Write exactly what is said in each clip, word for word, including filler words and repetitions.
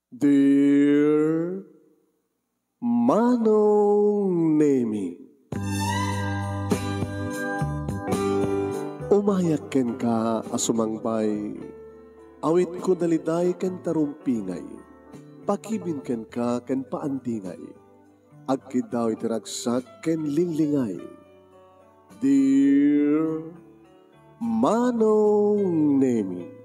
Dear Manong Nemi, umayak kenka a sumangbay, awitko daliday ken tarumpingay, pakibin kenka ken paandingay, agkiddaw iti ragsak ken linglingay. Dear Manong Nemi,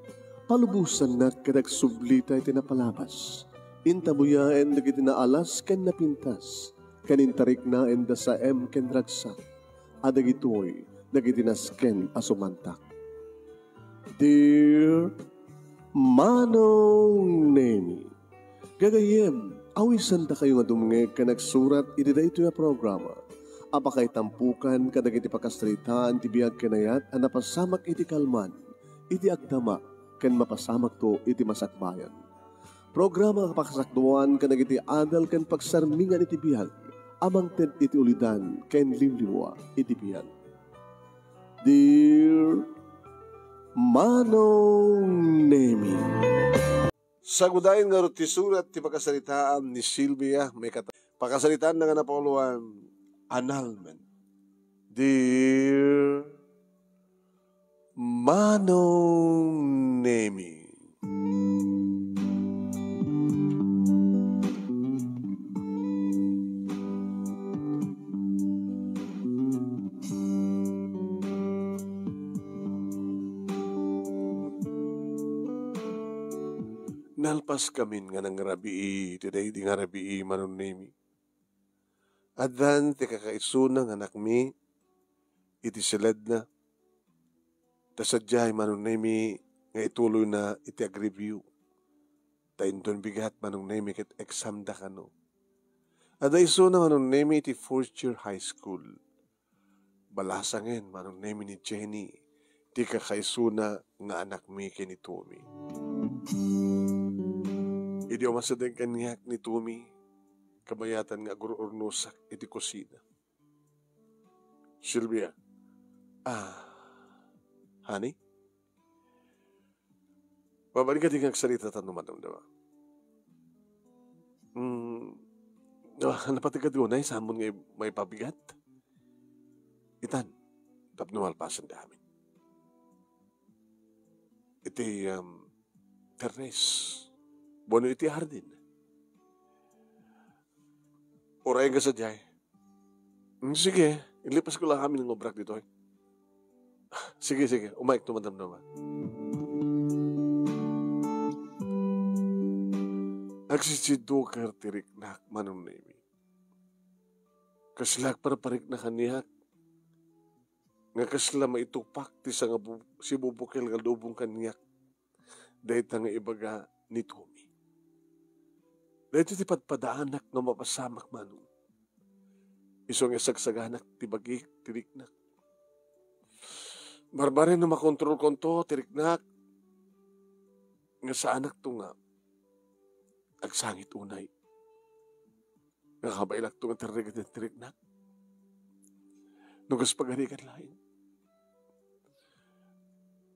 palubosannak ket agsublita iti napalabas. Intabuyaen dagiti naalas ken napintas, ken intariknaen da saem ken ragsak, a dagitoy dagiti nasken a sumantak. Dear Manong Nemi, gagayyem, awisandakayo nga dumngeg ken agsurat iti daytoy a programa a pakaitampukan kadagiti pakasaritaan ti biag ken ayat a napasamak iti kalman, iti agdama, ken mapasamakto iti masakbayan. Programa a pakasakduan kadagiti adal ken pagsarmingan iti biag a mangted iti ulidan ken liwliwa iti biag. Dear Manong Nemi. Sagudayen ngarud ti surat ti pakasaritaan ni Silvia, may kat-, pakasaritaanna nga napauluan, annulment. Dear Manong Nemi. Nalpaskamin nga nangrabii iti daydi nga rabii, Manong Nemi. Addan ti kakaisuna nga anakmi iti siledna. Ta sadiay, Manong Nemi, nga ituloyna iti agreview. Ta inton bigat, Manong Nemi, ket exam da kano. Adda isuna, Manong Nemi, iti fourth year high school. Balasangen, Manong Nemi, ni Jenny ti kakaisuna nga anakmi ken ni Tommy. Idi umasideg kaniak ni Tommy, kabayatan nga agur-urnosak iti kusina. Silvia. Ah, honey? Mabalin kadi nga agsarita tapno madamdama. Hmm, ah, napateg kadi unay, saan mo nga maipabigat? Itan, tapno malpasen da amin. Iti, um, terrace. Wenno iti hardin. Uray nga sadiay. Mm, sige, ilipas ko lang amin nga obrak ditoy. Sige, sige, umayek to madamdama. Agsisiduker ti riknak, Manong Nemi. Kasla agparparik na kaniak, nga kasla maitupak ti sanga bu-, sibubukel nga lubong kaniak. Dayta nga ibaga ni Tommy. Daytoy ti padpadaanak nga mapasamak, Manong. Isu nga isagsaganak ti bagik ti riknak. Barbaren no makontrolkonto ti riknak, nga saanakto nga agsangit unay. Nga kabaelakto nga terreg iti riknak. No kas pagarigan laeng.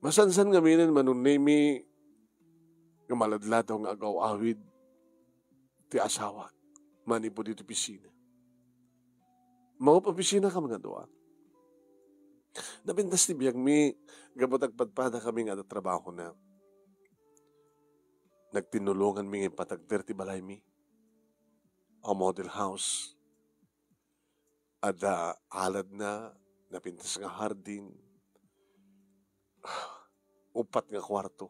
Masansan ngaminen, Manong Nemi, nga maladladaw nga agaw-awid ti asawak manipud iti opisina. Mangup-opisina kami nga dua. Napintas ti biagmi gapu ta agpadpadakami nga adda trabahona. Nagtinnulonganmi nga impatagder ti balaymi. A model house. Adda aladna, napintas nga hardin. Upat nga kuarto.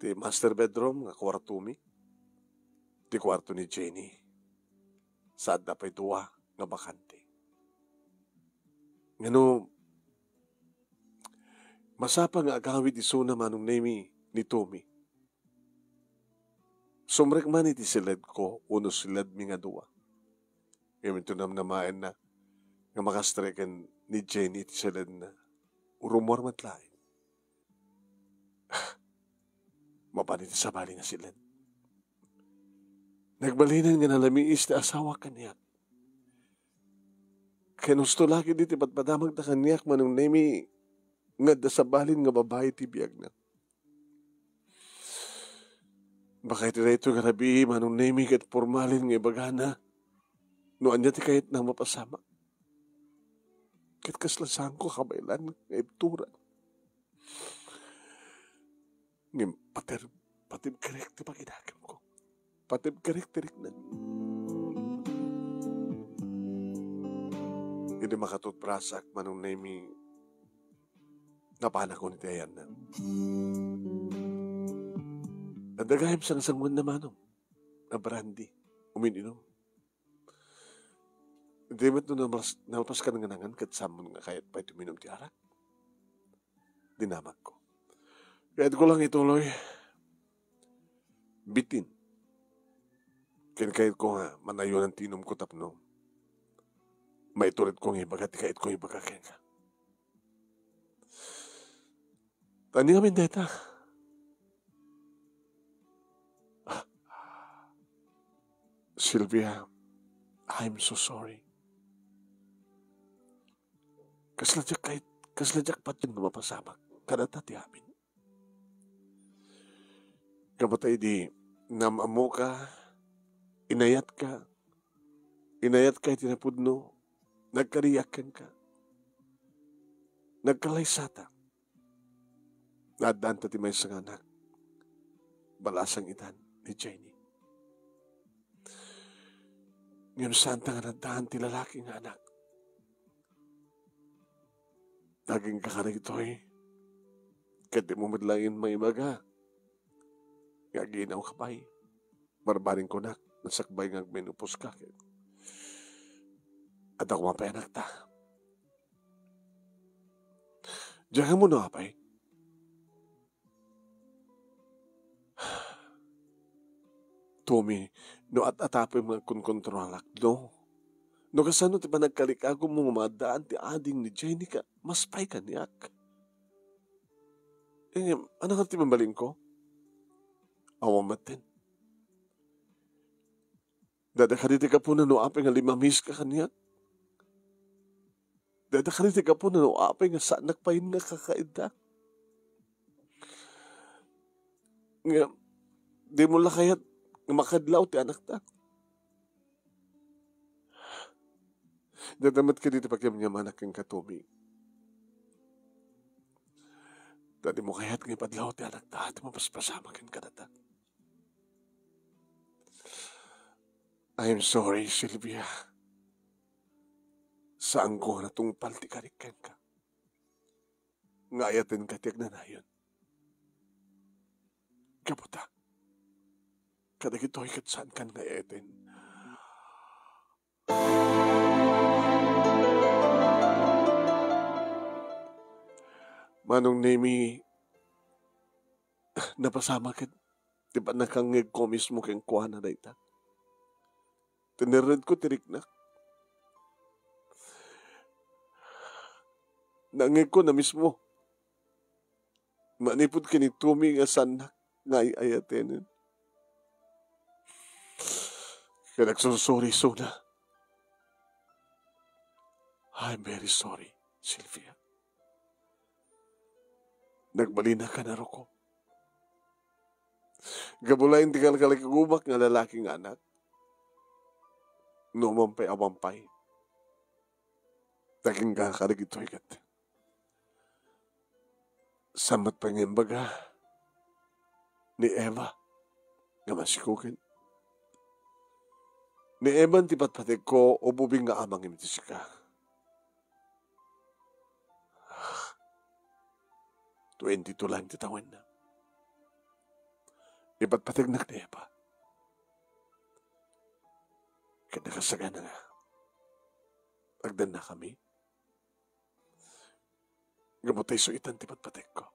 Ti master bedroom nga kuartomi. Ti kuarto ni Jenny. Sa adda pay dua nga bakante. Ngano, masapa nga agawid isuna, Manong Nemi, ni Tommy. Sumrek man iti siledko wenno siledmi nga dua. Ngem inton namnamaenna nga makastre ken ni Jenny iti siledna, urumor met laeng. Mapan iti sabali nga siled. Nagbalinen nga nalamiis ti asawak kaniak. Ken husto la ketdi ti padpadamagda kaniak, Manong Nemi, nga adda sabalin nga babai ti biagna. Baka iti daytoy nga rabii, Manong Nemi, ket pormalin nga ibagana no ania ti kayatna a mapasamak. Ket kasla saanko a kabaelan nga ibtura. Ngem pater-, patibkerek ti paginagemko. Patibkerek ti riknam. Idi makatutbrasak, Manong Nemi, napanakon iti ayanna. Adda gayam sangsangoanna, Manong, a brandy, umin-inom. Di met no nalpas-, nalpaskan nga nangan ket saanmon nga kayat pay ti uminum ti arak? Dinamagko. Kayatko lang ituloy. Bitin. Ken kayatko nga manayonan ti inumko tapno maituritko nga ibaga ti kayatko ibaga kenka. Ania ngamin dayta? Sylvia, I'm so sorry. Kasla diak kayat, kasla diak patien nga mapasamak kadata ti amin. Gapu ta idi naam-ammoka, inayatka, inayatka iti napudno, nagkariak kenka. Nagkalaysata. Naaddaanta ti maysa nga anak. Balasang itan ni Jenny. Ngem saanta nga naaddaan ti lalaki nga anak. Agingga kadagitoy. Ket dimo met laeng maibaga nga aginawka pay. Barbarinkunak, nasakbay nga agmenopause ka, ket adda koma pay anakta. Diak ammo no apay. Tommy, no at-atapem nga agkonkontrolak, no? No kasano ti panagkalikagummo nga maaddaan ti ading ni Jenny ket mas pay kaniak? Eh, ano nga ti mabalinko? Awan metten. Dada kadi ti gapuna no apay nga limamiska kaniak? Dada kadi ti gapuna no apay nga saannak pay nga kakaidda? Nga, dimo la kayat nga makadlaw ti anakta? Dada met kadi ti pagyamyamanak kenka, Tommy. Ta dimo kayat nga ipadlaw ti anakta, ti mapaspasamak ken kadata. I am sorry, Sylvia. Saanko a natungpal ti karik kenka. Nga ayatenka ti agnanayon. Gapu ta, kadagitoy ket saankan nga ayaten. Manong Nemi, napasamak ket ti pannakangngegko mismo kenkuana dayta. Tinerredko ti riknak. Nangngegko na mismo. Manipud ken ni Tommy nga saannak nga ay-ayatenen. Ket agsursuri isuna. I'm very sorry, Sylvia. Nagbalin a kanaruko. Gapu laeng ti kalkalikagumak nga lalaki nga anak. No man pay, awan pay. Agingga kadagitoy ket saan met pay nga imbaga ni Eva nga masikogen. Ni Eva ti patpategko, ubing nga amang iti sika. Twenty-two laeng ti tawenna. Ipatpategnak ni Eva. Ket nakasagana nga agdannakami. Gapu ta isu itan ti patpategko.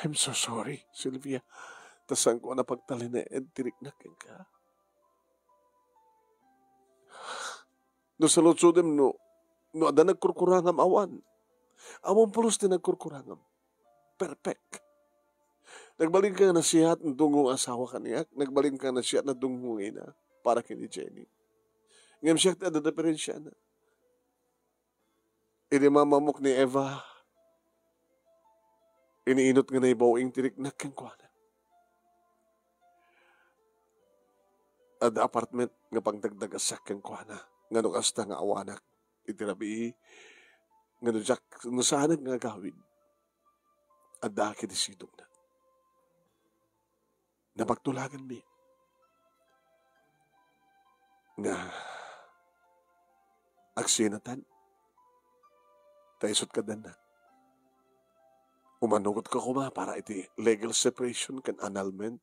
I'm so sorry, Sylvia. Ta saanko a napagtalinaed ti riknak kenka. No saludsodem no, no adda nagkurkurangam, awan. Awan pulos ti nagkurkurangam. Perfect. Nagbalinka nga nasayaat nga dungngo nga asawa kaniak. Nagbalinka nga nasayaat nga dungngo nga ina para ken ni Jenny. Ngem siak ti adda diperensiana. Idi maam-ammok ni Eva, iniinut nga naibaw-ing ti riknak kenkuana. Adda apartment nga pangdagdagasak kenkuana, nga no kasta nga awanak iti rabii, nga no diak, no saanak nga agawid, adda ket iti sidongna. Napagtulaganmi nga agsinatan ta isut' kaddannak. Umanugot ka koma para iti legal separation ken annulment.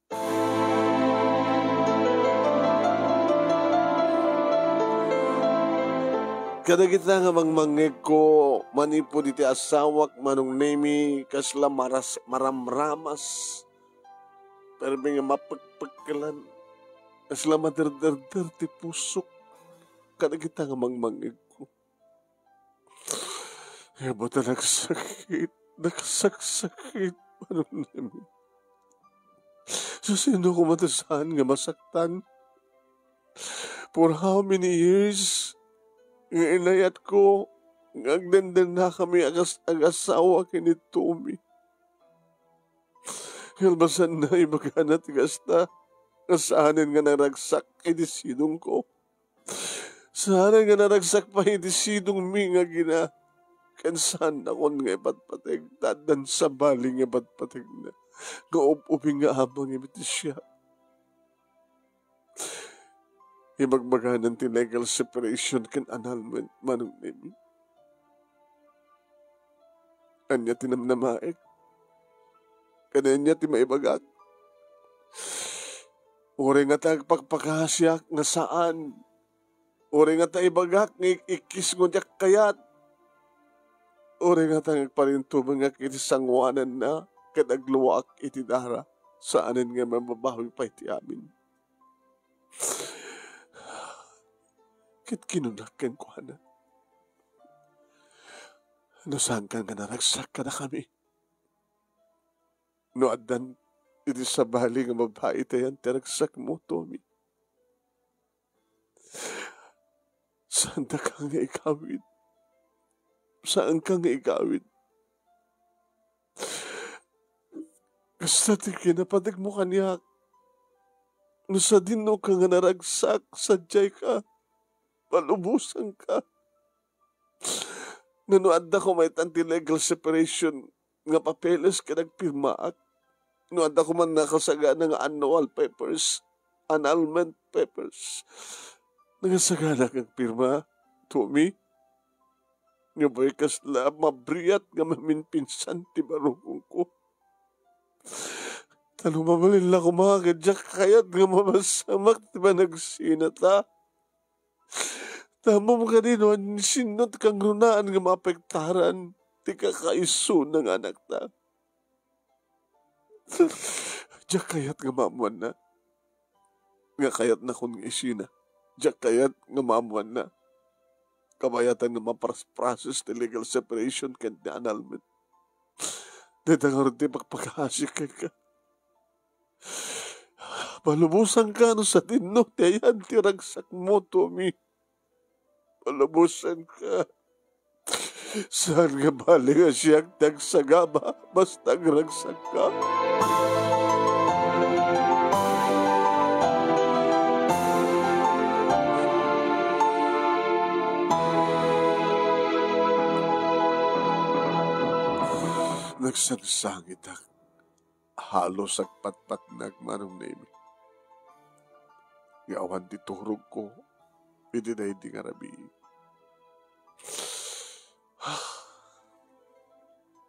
Kadagita nga mangmangngegko manipud iti asawak, Manong Nemi, kasla maras-, maramramas, permi nga mapekpekkelan, kasla maderderder ti pusok, kadagita nga mangmangngegko. Ket ta nagsakit, nagsaksakit, Manong Nemi. Sa sino koma ti saan nga masaktan? For how many years nga inayatko nga agdendennakami agas-, agasawa ken ni Tommy? Kalpasanna, ibagana ti kasta nga saanen nga naragsak iti sidongko. Saanen nga naragsak pay iti sidongmi nga agina, ken saannakon nga ipatpateg, ta addan sabali nga ipatpategna, nga ub-ubing nga amang iti siak. Ibagbaganan ti legal separation ken annulment, Manong Nemi. Ania ti namnamaek? Ken ania ti maibagak? Uray ngata agpakpakasiak nga saan. Uray ngata ibagak nga ik-, ikkis nga diak kayat. Uray ngata nga agparintubangak iti sangoananna ket agluaak iti dara, saanen nga mababawi pay ti amin. Ket kinunak kenkuana, "No saankan nga naragsak kadakami, no addan iti sabali nga babai ti ayan ti ragsakmo, Tommy, saandaka nga igawid. Saanka nga igawid. Kasta ti kinapategmo kaniak. No sadinoka nga naragsak, sadiayka, palubosanka. Ngano adda koma itan ti legal separation nga papeles ken agpirmaak? No adda koma nakasagana nga annual papers, annulment papers, nakasagana nga agpirma, Tommy? Nga bay kasla mabriat nga maminpinsan ti barukongko. Ta no mabalin la koma ket diak kayat nga mapasamak ti panagsinata. Ta ammom kadi no sinno ti kangrunaan nga maapektaran ti kakaisuna nga anakta. Diak kayat nga maammoanna nga kayatnakon nga isina. Diak kayat nga maammoanna. Kabayatan nga mapras-process ti legal separation ken ti annulment. Dayta ngarud ti pakpakaasik kenka. Palubosanka no sadino ti ayan ti ragsakmo, Tommy. Palubosanka. Saan nga bali nga siak ti agsagaba, basta agragsakka. Nagsangsangitak. Halos agpatpatnag, Manong Nemi, nga awan ti turogko iti daydi nga rabii.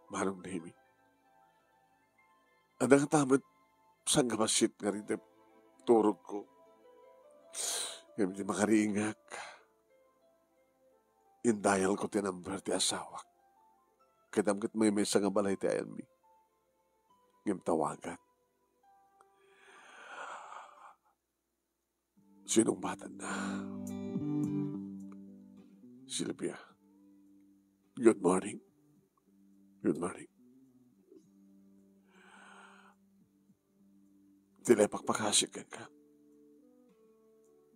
Manong Nemi, adda ngata met sangkabassit nga iti turogko. Ngem iti makariingak, indayalko ti number ti asawak. Ket ammom ket maymaysa nga balay ti ayanmi. Ngem tawagak. Sinungbatanna. Sylvia. Good morning. Good morning. Ti la ipakpakasik kenka.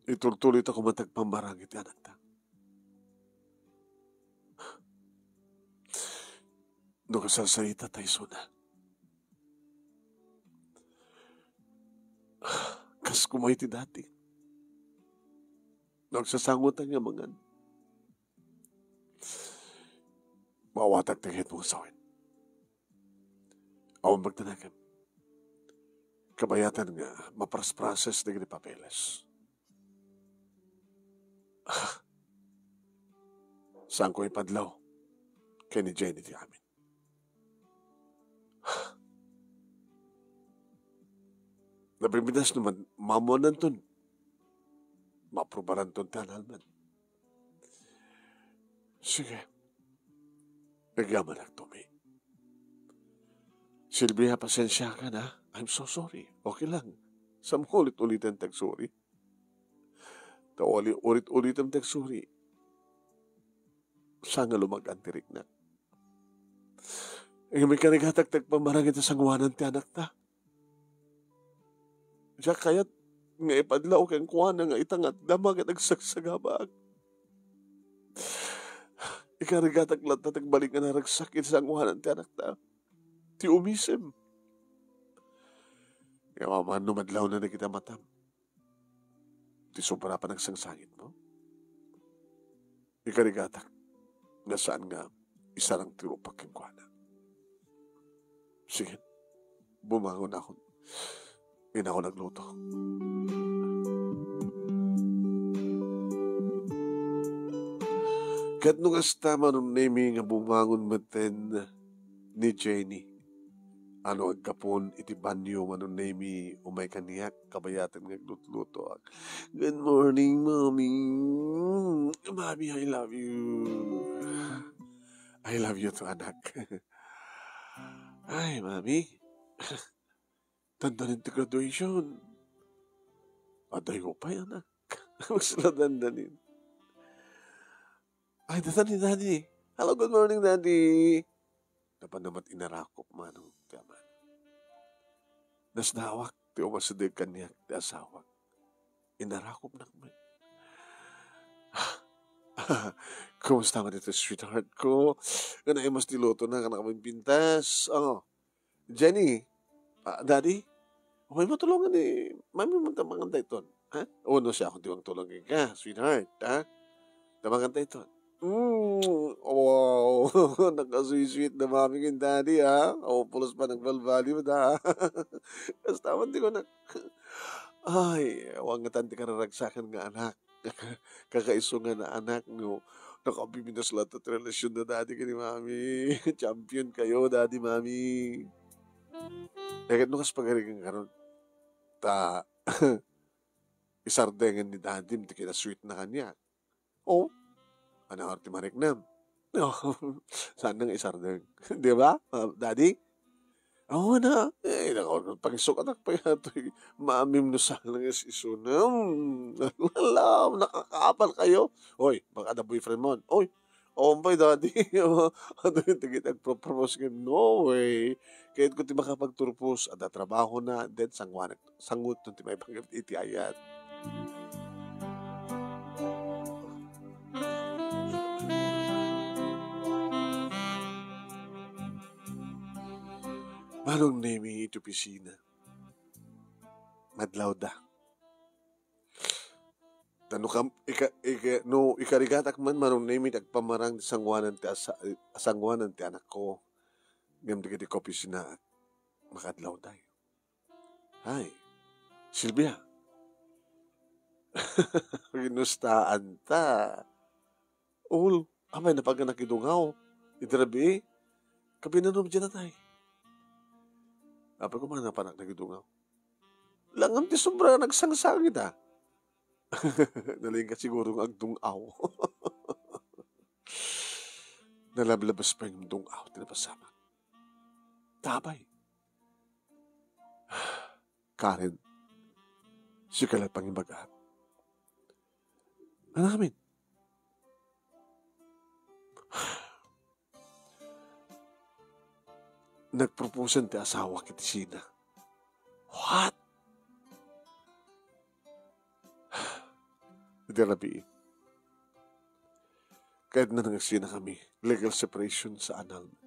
Itultuloy ta koma ti agpammarang iti anakta. No kasarsarita ta isuna, kas koma iti dati. No agsasangotan nga mangan, maawatak ti kayatmo nga sawen. Awan pagtanakem. Kabayatan nga maprasprases dagiti papeles. Saanko ipadlaw ken ni Jenny ti amin. Napigmitas no man-, maammuannanton. Maaprubaranton ti annulment. Sige. Agyamanak, Tommy. Silvia, pasensiakan, ha? I'm so sorry. Okay lang. Saan mo ulit-ulitan ti agsorry? Ta uli-, ulit-ulitan ti agsorry, saan nga lumag-an ti riknak. Ngem ikarigatak ti agpamarang iti sangoanan ti anakta. Diak kayat nga ipadlaw kenkuana nga ita nga adda ket agsagsagabak. Ikarigatak latta ti agbalik nga naragsak iti sangoanan ti anakta. Ti umisem. Ngem awan no madlawna dagiti matam. Ti sobra panagsangsangitmo. Ikarigatak nga saan nga isarang ti rupak kenkuana. Sige, bumangon ako. Inako nagluto. Ket no kasta, Manong Nemi, nga bumangon metten ni Jenny. Ano, aggapuon iti banyo, Manong Nemi, umay kaniak, kabayatan nga aglutlutoak. "Good morning, Mommy. Mommy, I love you. I love you too, anak." "Ay, Mommy. Dandanin ti graduation." "Adda pay, anak." Magsala dandanin. "Ay, datan ni Daddy. Hello, good morning, Daddy." Napan met inarakop, Manong, ti aman. Nasnaawak ti umasideg kaniak ti asawak. Inarakopnak met. "Kumusta man iti sweetheart ko? Nga naimas ti luto na, kana ka magbintas? Oh, Jenny, ah, Daddy, umay mo tulongan ni Mami mo ta mangan dayton, ha?" "O, no, siak ti mangtulong kenka, sweetheart, ha? Ta mangan dayton." Mm, wow, nakasweet-sweet da Mami ken Daddy, ha? O, pulos pa nagbalbaliw da. Kasta man ti kunak. Ay, awan ngatan ti kararagsakan nga anak. Kakaisungan a anak, no? Nakabiminas latta ti relasion da Daddy ken ni Mami. Champion kayo, Daddy, Mami. Daket no kas pagarigan karon, ta isardengen ni Daddy ti kinasweet na kaniak. Oh, ano ti mariknam? Oh, saan nang isardeng? Di ba, ah, Daddy? Oo na. Eh, nakaw-, pangisok anak pa yatoy. Mamim no saan nga isunam. Alam, nakakaapal kayo. Oy, baka ada boyfriend mo. Oy, awan pay, Daddy. Ano yung tigit agpropropose nga? No way. Kayat ko ti makapagturpose. Ada trabaho na. Then, sanguanak, sanguton ti maipanggap iti ayat. Manong Nemi iti opisina. Madlawda. Ta no kam-, ika-, ika-, no ikarigatak man, Manong Nemi, ti agpamarang ti sanguanan ti asa-, sanguanan ti anakko. Ngem dagiti kaopisinaak, makadlawda. Ay, Silvia. Kinustaan ta. Ul, apay, napanak nagidungaw iti rabii? Kabinanum diay natay. Apay, koma napanak nagidungaw. Langam ti sobra nagsangsangit, ah. Nalingka siguro nga agdung-aw. Nalablabas pay nga dung-aw ti napasamak. Tapay. Karen, sika la pangibaga. Anamin. Nagproposan ti asawak iti sina. What? Iti rabii. Kayatna nga agsinakami, legal separation sa annulment.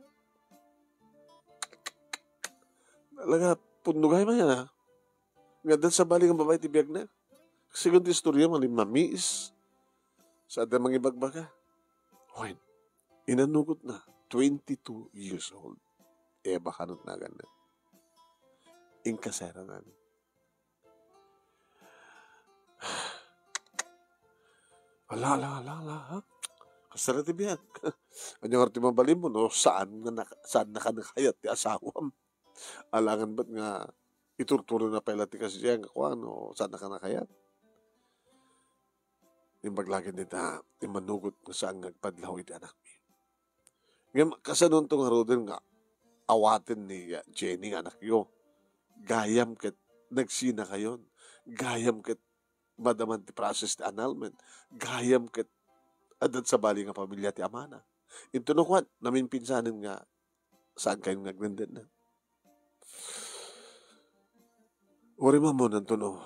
Talaga, pundugay man yan, ha? Nga addan sabali nga babai ti biagna. Sigun ti istorya, mali-, mamiis. Sa adda mangibagbaga, wen, inanugotna, twenty-two years old. Eva kano ti naganna. Inkaseranan. Ala, ala, ala, ala, ha? Kasta ti biag. Ania nga ti mabalinmo, no? Saan nga nak-, saan na ka nakayat ti asawam? Alangan met nga iturturona pay la ti kasdiay nga kuan, no? Saan na ka nakayat? Imbag laeng dita, immanugot nga saan nga agpadlaw iti anakmi. Ngem, kasanonto ngaruden nga awaten ni, ah, Jenny nga anakyo? Gayam ket nagsinakayon. Gayam ket madaman ti process ti annulment. Gayam ket adda sabali nga pamilia ti amana. Intono kuan, namimpinsanen nga saan kayon nga agnendenna. Uray maammonanto no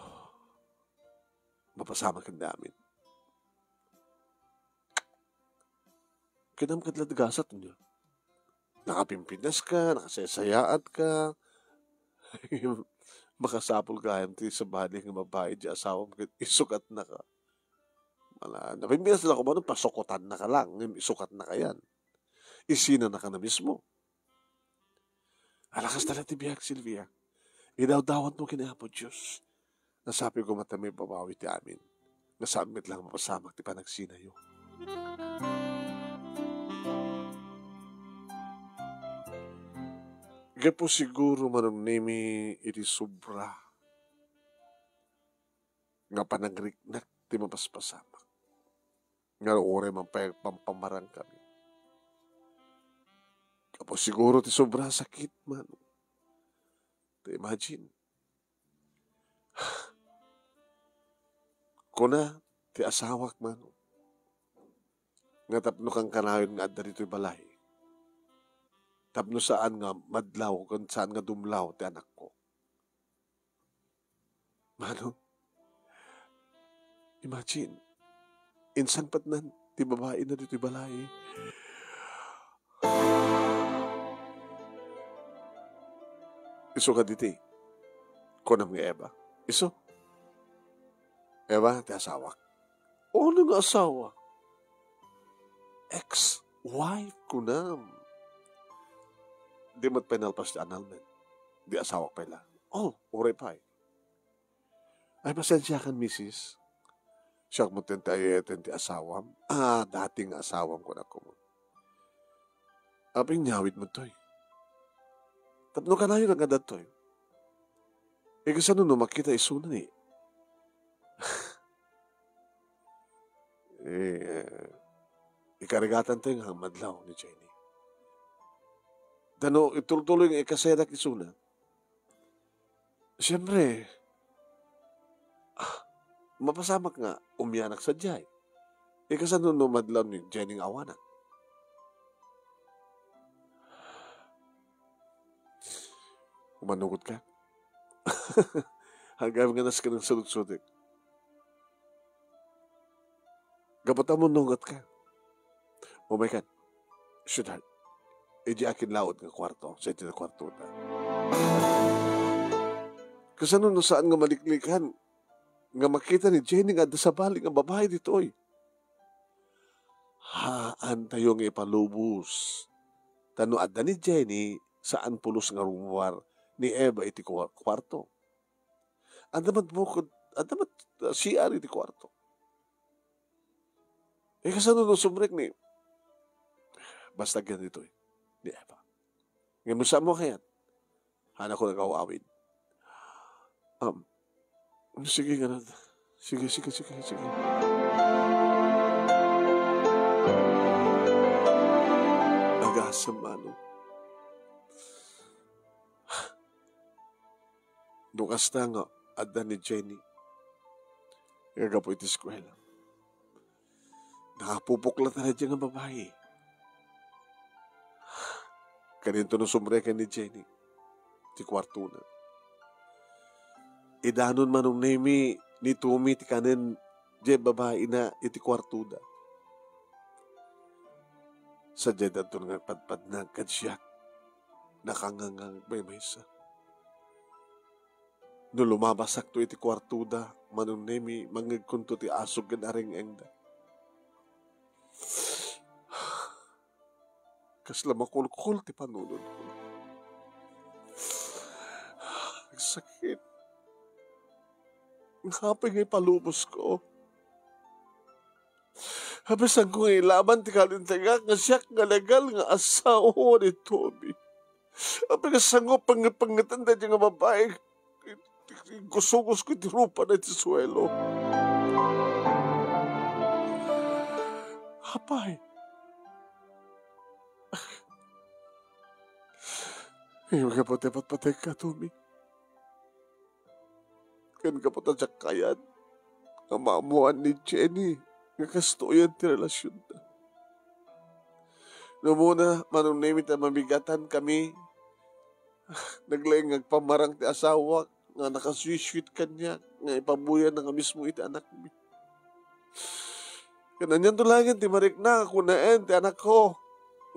mapasamak ken amin. Kinam ket la ti gasat niya. Nakapimpintas ka, nakasayaat ka. Makasapul gayam ti sabali nga babai di asawam ket isukatna ka. Wala, napimpitas la ko, mano, pasukotanna ka lang, ngem isukatna ka yan. Isinana ka na mismo. Ala, kasta la ti biag, Silvia. Idawdawanto ken Apo Dios. Nasapit koma ta maibabawi ti amin. Nga saan met lang mapasamak ti panagsinayo. Gapu siguro manungnemi iti sobra nga panagriknak ti mapaspasamak. Nga uray man pay agpampamarang kami. Gapu siguro ti sobra sakit, mano. Ta imagine. Kuna ti asawak, mano, nga tapno kankanayon nga adda ditoy balay. Tapno saan nga madlaw, ken saan nga dumlaw ti anakko. Mano? Imagine, insangpetnan ti babaina ditoy balay. Isu kaditi, kunam nga Eva. Isu. Eva, ti asawak. Ano nga asawa? Ex-wife, kunam. Di met pay nalpas ti annulment. Di asawak pay la. Oh, uray pay. Ay, pasensiakan, misis. Siak met ti ay-ayaten ti asawam. Ah, dati nga asawam, kunak koma. Apay, inyawit met toy. Tapno kanayon nga datoy. Eh, kasano no makita isuna ni? Eh, ikarigatan tayo nga madlaw ni Jenny. Dano, itultuloy nga ikasayadak isuna. Siyempre, ah, mapasamak nga umianak sadiay. Eh, kasano no madlaw ni Jenny nga awanak? Umanugot ka? Agayam nga nasken nga surudsudek. Gapu ta umanugot ka. Oh my God. Sweetheart, idiay akin laud nga kwarto, sa iti kwarto ta. Kasano no saan nga maliklikan nga makita ni Jenny nga adda sabali nga babai ditoy? Haantayo nga ipalubos. Ta no adda ni Jenny, saan pulos nga rummuar ni Eva iti kwa-, kwarto. Adda met bukod, adda met, uh, C R iti kwarto. Eh, kasano no sumrek ni, basta agyan ditoy, ni Eva. Ngem no saan mo kayat, haanakon nga aw-awid. Um, sige, ngarud. Sige, sige, sige, sige. Agasem, mano. No kasta nga adda ni Jenny nga gapu iti eskuela, nakapupok la ta daydiay nga babai. Kadinto no sumrek ni Jenny ti kuartona. Idanon manong Nemi ni Tumi ti kanen diay babaina iti kuartoda. Sadiay dadton nga padpadna kad siak, nakangngangag maymaysa. No lumabasakto iti kuartoda, manong Nemi, mangngegkonto ti asuk ken areng-engda. kasla makulkol ti panunotko. Nagsakit. Apay nga ipalubosko? Apay, saanko nga ilaban ti kalintengak nga siak nga legal nga asawa ni Tommy? Apay nga saanko pangngepngngeten daydiay nga babai? Gusugosko iti rupana iti suelo. Apay, ngem gapu ti patpatekka, Tommy, ken gapu ta diak kayat nga maammoan ni Jenny nga kastoyen ti relasionda. No umuna, Manong Nemy, ta mamigatankami, naglaing nga agpammarang ti asawak nga nakasweet-sweet kaniak nga ipabuyanna nga mismo iti anakmi. Ket anianto laengen ti marikna nga kunaen ti anakko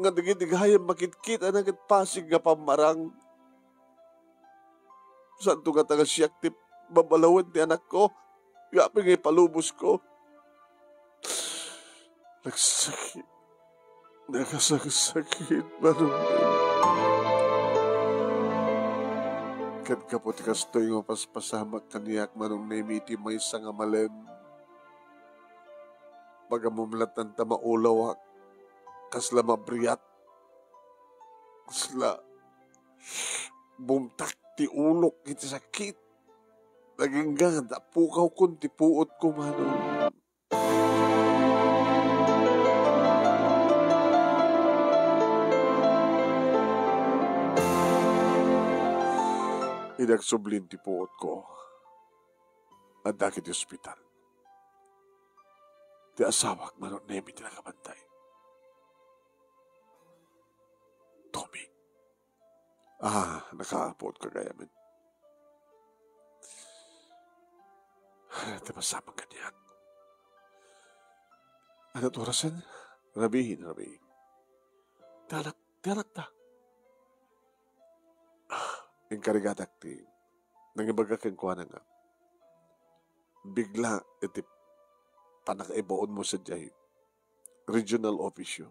nga dagiti gayam makitkitana ket pasig nga pammarang. Saanto ngata nga siak ti babalawen ti anakko? Apay nga ipalubosko? Nagsakit. Nakasaksakit, Manong Nemy. Ket gapu ti kastoy nga mapaspasamak kaniak, Manong Nemy, iti maysa nga malem, pagammom latta ta maulawak, kasla mabriat, kasla bumtak ti ulok iti sakit. Nagingga nga pukawkon ti puotko, Manong. Idi agsublin ti puotko, adda iti ospital. Ti asawak, Manong Nemy, ti nakabantay. Tommy. Ah, nakapuot ka gayamen. Ti masamak kaniak. Ania ti orasen? Rabii, rabii. Ti anak, ti anakta. Ah, inkarigatak ti nangibaga kenkuana nga bigla iti pannakaibaonmo sadiay regional office-yo.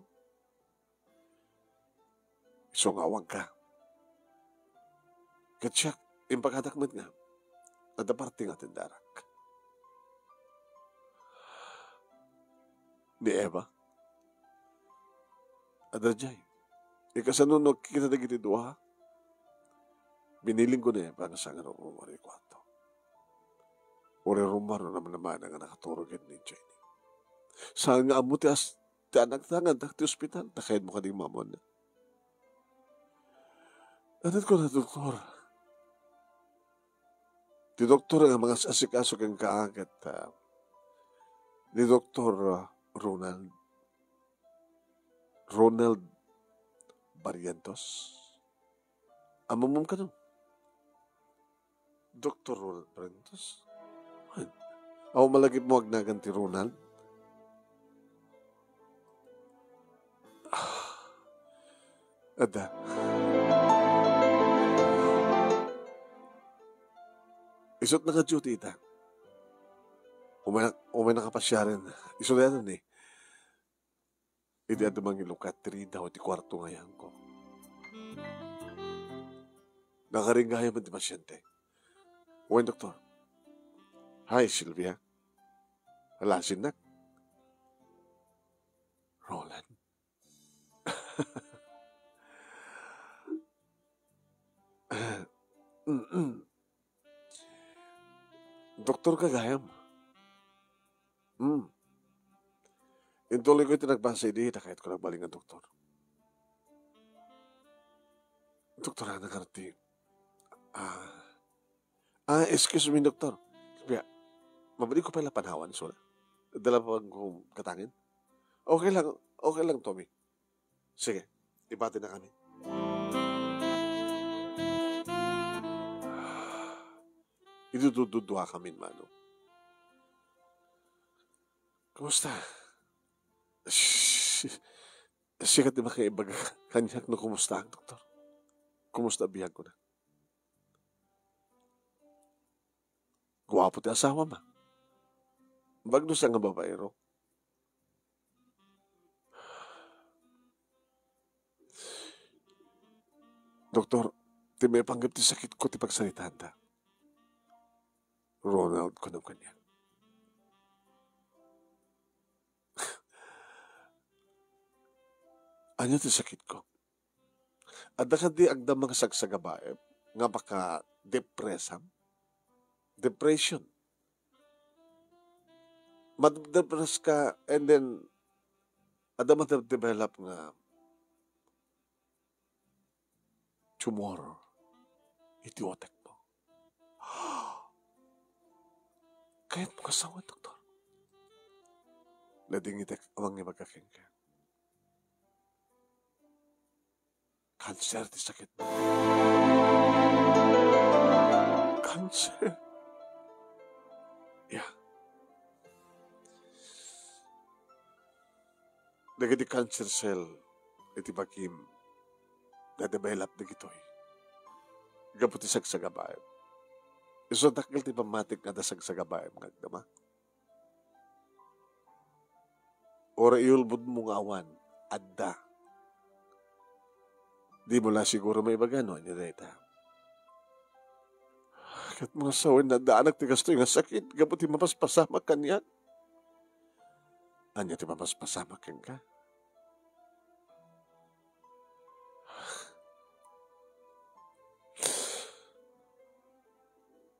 Isu nga awanka. Ket siak, impaganak met nga adda parte nga atendarak. Ni Eva, adda diay. Kasano no agkita dagiti dua? Binilinko ni Eva nga saan nga rumruma iti kuarto. Uray rummuar no namnamana nga nakaturog ni Jenny. Saan nga ammo ti as-, ti anakta nga adda iti ospital, ta kayatmo kadi nga maammoanna. Ania ti kuna ti doktor? Ti doktor nga mangas-asikaso kenka ket, ah, ni Doktor, ah, Ronald. Ronald Barrientos? Ammom kano? Doktor Ronald Barrientos? Ay, awan malagipmo agnagan ti Ronald? Ah, adda. Isu't naka-duty ita. Umay, umay nakapasiaren. Isu dayaten ni. Idi adda mangilukat ti ridaw iti kuarto nga ayangko. Nakaringgayan met ti pasiente. Wen, doktor. Hi, Sylvia. Alasinnak. Roland. Doktor ka gayam? Hmm. Intuloyko iti nagbasa idi ta kayatko nagbalin nga doktor. Doktor, ania ngarud ti, ah, ah, excuse me, doktor. Biya, mabalinko pay la panawan isuna. Adda la pay gapuko katangin? Okay lang, okay lang, Tommy. Sige, ibatinakami. Idi dududuakamin, Manong. Kumusta? Shh, sika ti makaibaga kaniak no kumusta ang doktor. Kumusta biag ko na? Guapo ti asawam, a. Bagdosa nga babaero. "Doktor, ti maipanggep ti sakitko ti pagsaritaanda." "Ronald," kunam kaniak. "Ania ti sakitko? Adda kadi agdama nga sagsagabaem nga makadepresam?" Depression. Madepress ka, and then, adda ma-develop nga tumor iti utekmo. Kayatmo nga sawen, doktor? Nadingitek a mangibaga kenka. Kanser ti sakit. Kanser? Ya. Dagiti cancer cell iti bagim, na-develop dagitoy gapu ti sagsagabaem. Isu dakkel ti pammatik nga adda sagsagabaem nga agdama. Uray iulbodmo nga awan, adda. Dimo la siguro maibaga no ania dayta. Ket mga sawen, nadaanak ti kastoy nga sakit gapu ti mapaspasamak kaniak. Ania ti mapaspasamak kenka?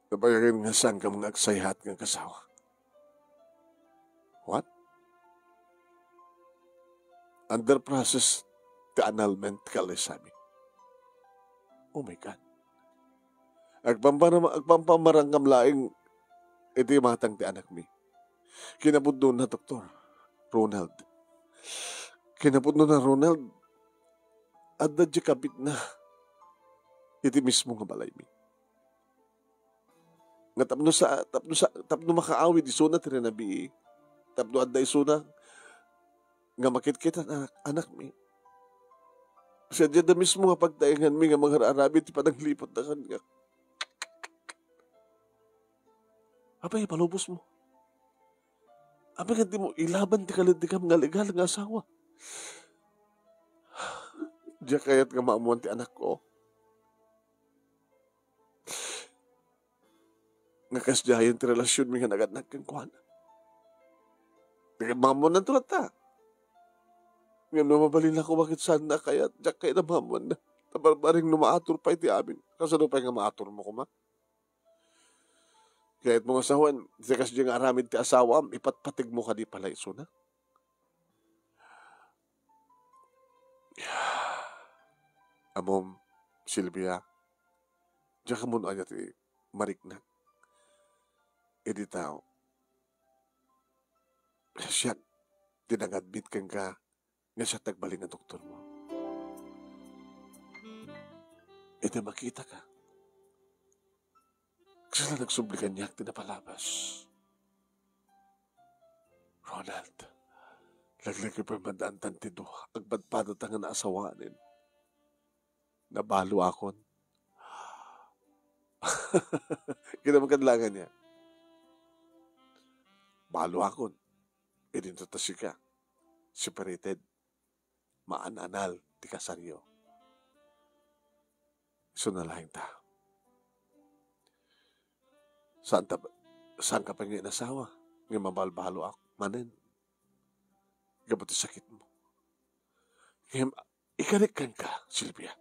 Nabayagen nga saan ka nga agsayhat nga kasawa. What? Under process ti annulment ti kalaysami. Oh my God. Agpampana-, agpampamarangam laeng iti imatang ti anakmi. Kinapudnona, Doktor Ronald. Kinapudnona, Ronald, adda diay kabitna iti mismo nga balaymi. Nga tapno sa, tapno sa, tapno makaawid isuna ti rinabii, tapno adda isuna nga makitkit ti anak-, anakmi. Sadiay da mismo nga pagtaenganmi nga mangar-aramid ti panangliputna kaniak. Apay, palubosmo. Apay, nga dimo ilaban ti kalintegam nga legal nga asawa? Diak kayat nga maammuan ti anakko nga kasdiayen ti relasionmi nga nagannak kenkuana. Diak maammuannanto latta. Ngem no mabalinako, baket saan a kayat, diak kayat a maammuanna. Ta barbareng no maator pay ti amin. Kasano pay nga maatormo koma? Kayatmo nga sawen, ti kasdiay nga aramid ti asawam, ipatpategmo kadi pay la isuna? Ammom, Silvia, diak ammo no ania ti mariknak. Idi tao, siak ti nang-admit kenka nga siak ti agbalin nga doktormo. Idi makitaka, kasla nagsubli kaniak ti napalabas. Ronald, laglagipen man daan tantido, agpadpadata nga naasawanen. Nabaluakon. Kinamagad laeng ania. Baluakon. Idinto ta sika. Separated. Maan-anal ti kasaryo. Isuna laeng ta. Saan ta, saan ka pay nga inasawa? Nga mabalbaloak manen. Gapu ti sakitmo. Ngem, ikarik kenka, Silvia.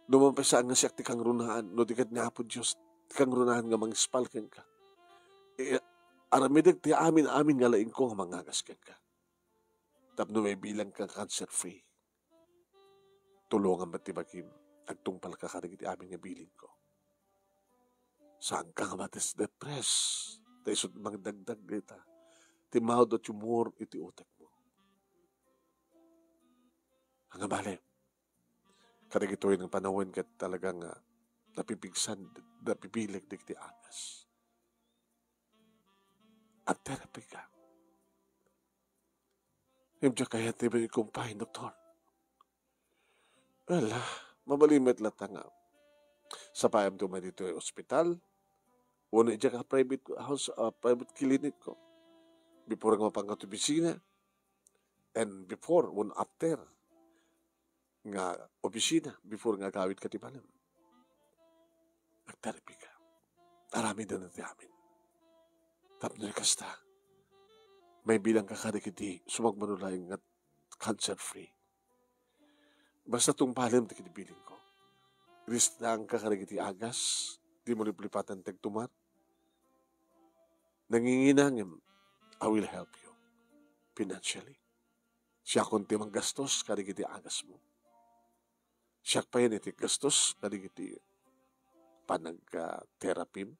No mapasaang nga siak ti kangrunaan, no di ket ni Apo Dios ti kangrunaan nga mangispal kenka. I-, aramidek ti amin-amin nga laingko nga mangagas kenka. Tapno maibilang ka cancer-free. Tulongam met ti bagim, agtungpalka kadagiti amin nga bilingko. Saanka nga madisdepress, ta isut mangdagdag dayta, ti mao da tumor iti utekmo. Nga bale, kadagitoy nga panawen ket talaga nga napipigsan, napipileg dagiti angas. Agterapi ka. Ngem diak kayat ti maikumpay, doktor. Ala, mabalin met latta nga sapaem ti umay ditoy ospital, wenno idiak a private house, ah, private clinic ko. Before nga mapanka ti opisina, and before, wenno after. nga opisina before nga agawidka ti balem. Agterapika. Aramidenda ti amin. Tapno kasta, maibilangka kadagiti sumagmamano laeng nga cancer-free. Basta tungpalem ti kinibilingko. Restaanka kadagiti agas, dimo liplipatan ti agtumar. Nangingina ngem, I will help you financially. Siakon ti manggastos kadagiti agasmo. Siak pay iti gastos kadagiti panagterapim.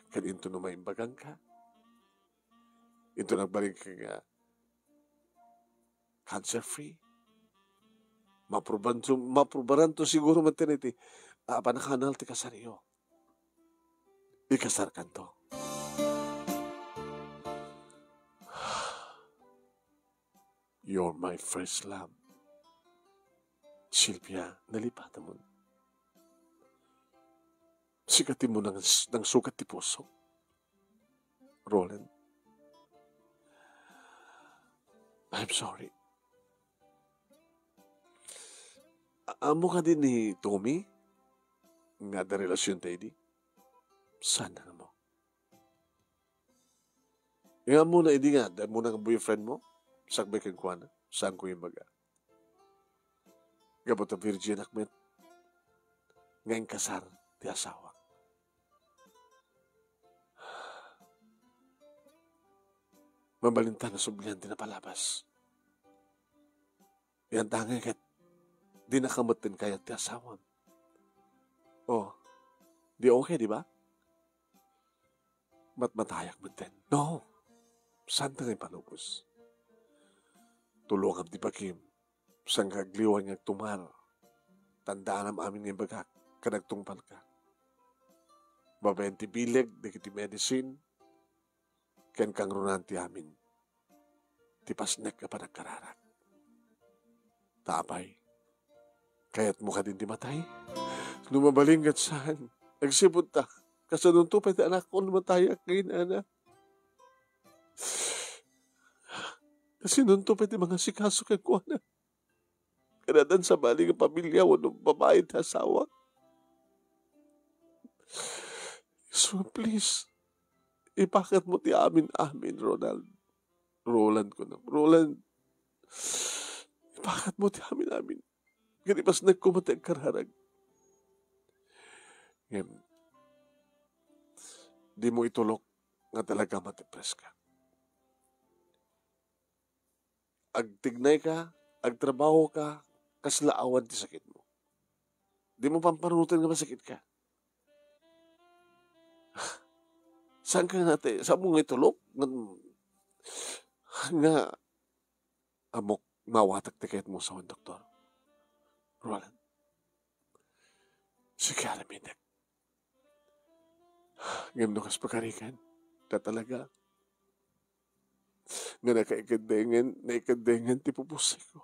Ket intono maimbagangka, intono agbalinka nga cancer-free, maprobanto, maprobaranto siguro met iti, ah, panakanal ti kasaryo. Ikasarkanto. You're my first love. Sylvia, nalipatamon. Sika ti munang, nangsukat ti puso. Roland, I'm sorry. A-, ammo kadi ni Tommy nga adda relasionta idi? Saan nga ammo? Nga ammo na idi nga, adda muna nga boyfriend mo? Sakbay kenkuana? Saan ko imbaga? Gapu ta virgin ak met nga inkasar ti asawak. Mabalinta nga sublian ti napalabas. Yan tangay ket, di nakametten kayat ti asawam. Oh, di okay, di ba? Matmatayak metten. No. Saan ta nga ipalubos? Tulongam ti bakim. Saan ka agliwan nga agtumar? Tandaanam amin nga imbagak, ken agtungpalka. Babaen ti bileg, dagiti medicine, ken kangrunaan ti amin ti pasnek a panagkararag. Ta apay, kayatmo kadin ti matay? No mabalin ket saan, agsipud ta, kasanonto pay ti anakko no matayak nga inana? Kasinonto pay ti mangasikaso kenkuana? Ket addan sabali nga pamilya wenno babai ti asawak? So, please, ipaketmo ti amin-amin, Ronald. Roland, kunam. Roland, ipaketmo ti amin-amin. Ket ipasnekko met ti agkararag. Ngem, dimo itulok nga talaga matipreska. Agtignay ka, agtrabaho ka, kasla awan ti sakitmo. Dimo pampanunoten nga masakit ka. Saan ka nga ti, saan mo nga itulok? Nga, nga, amok, mawatek ti kayatmo sa doktor. Roland, sige, aramidek. Ngem no kas pakarigan, ta talaga, nga nakaikedengen, naikedengen ti pupusayko.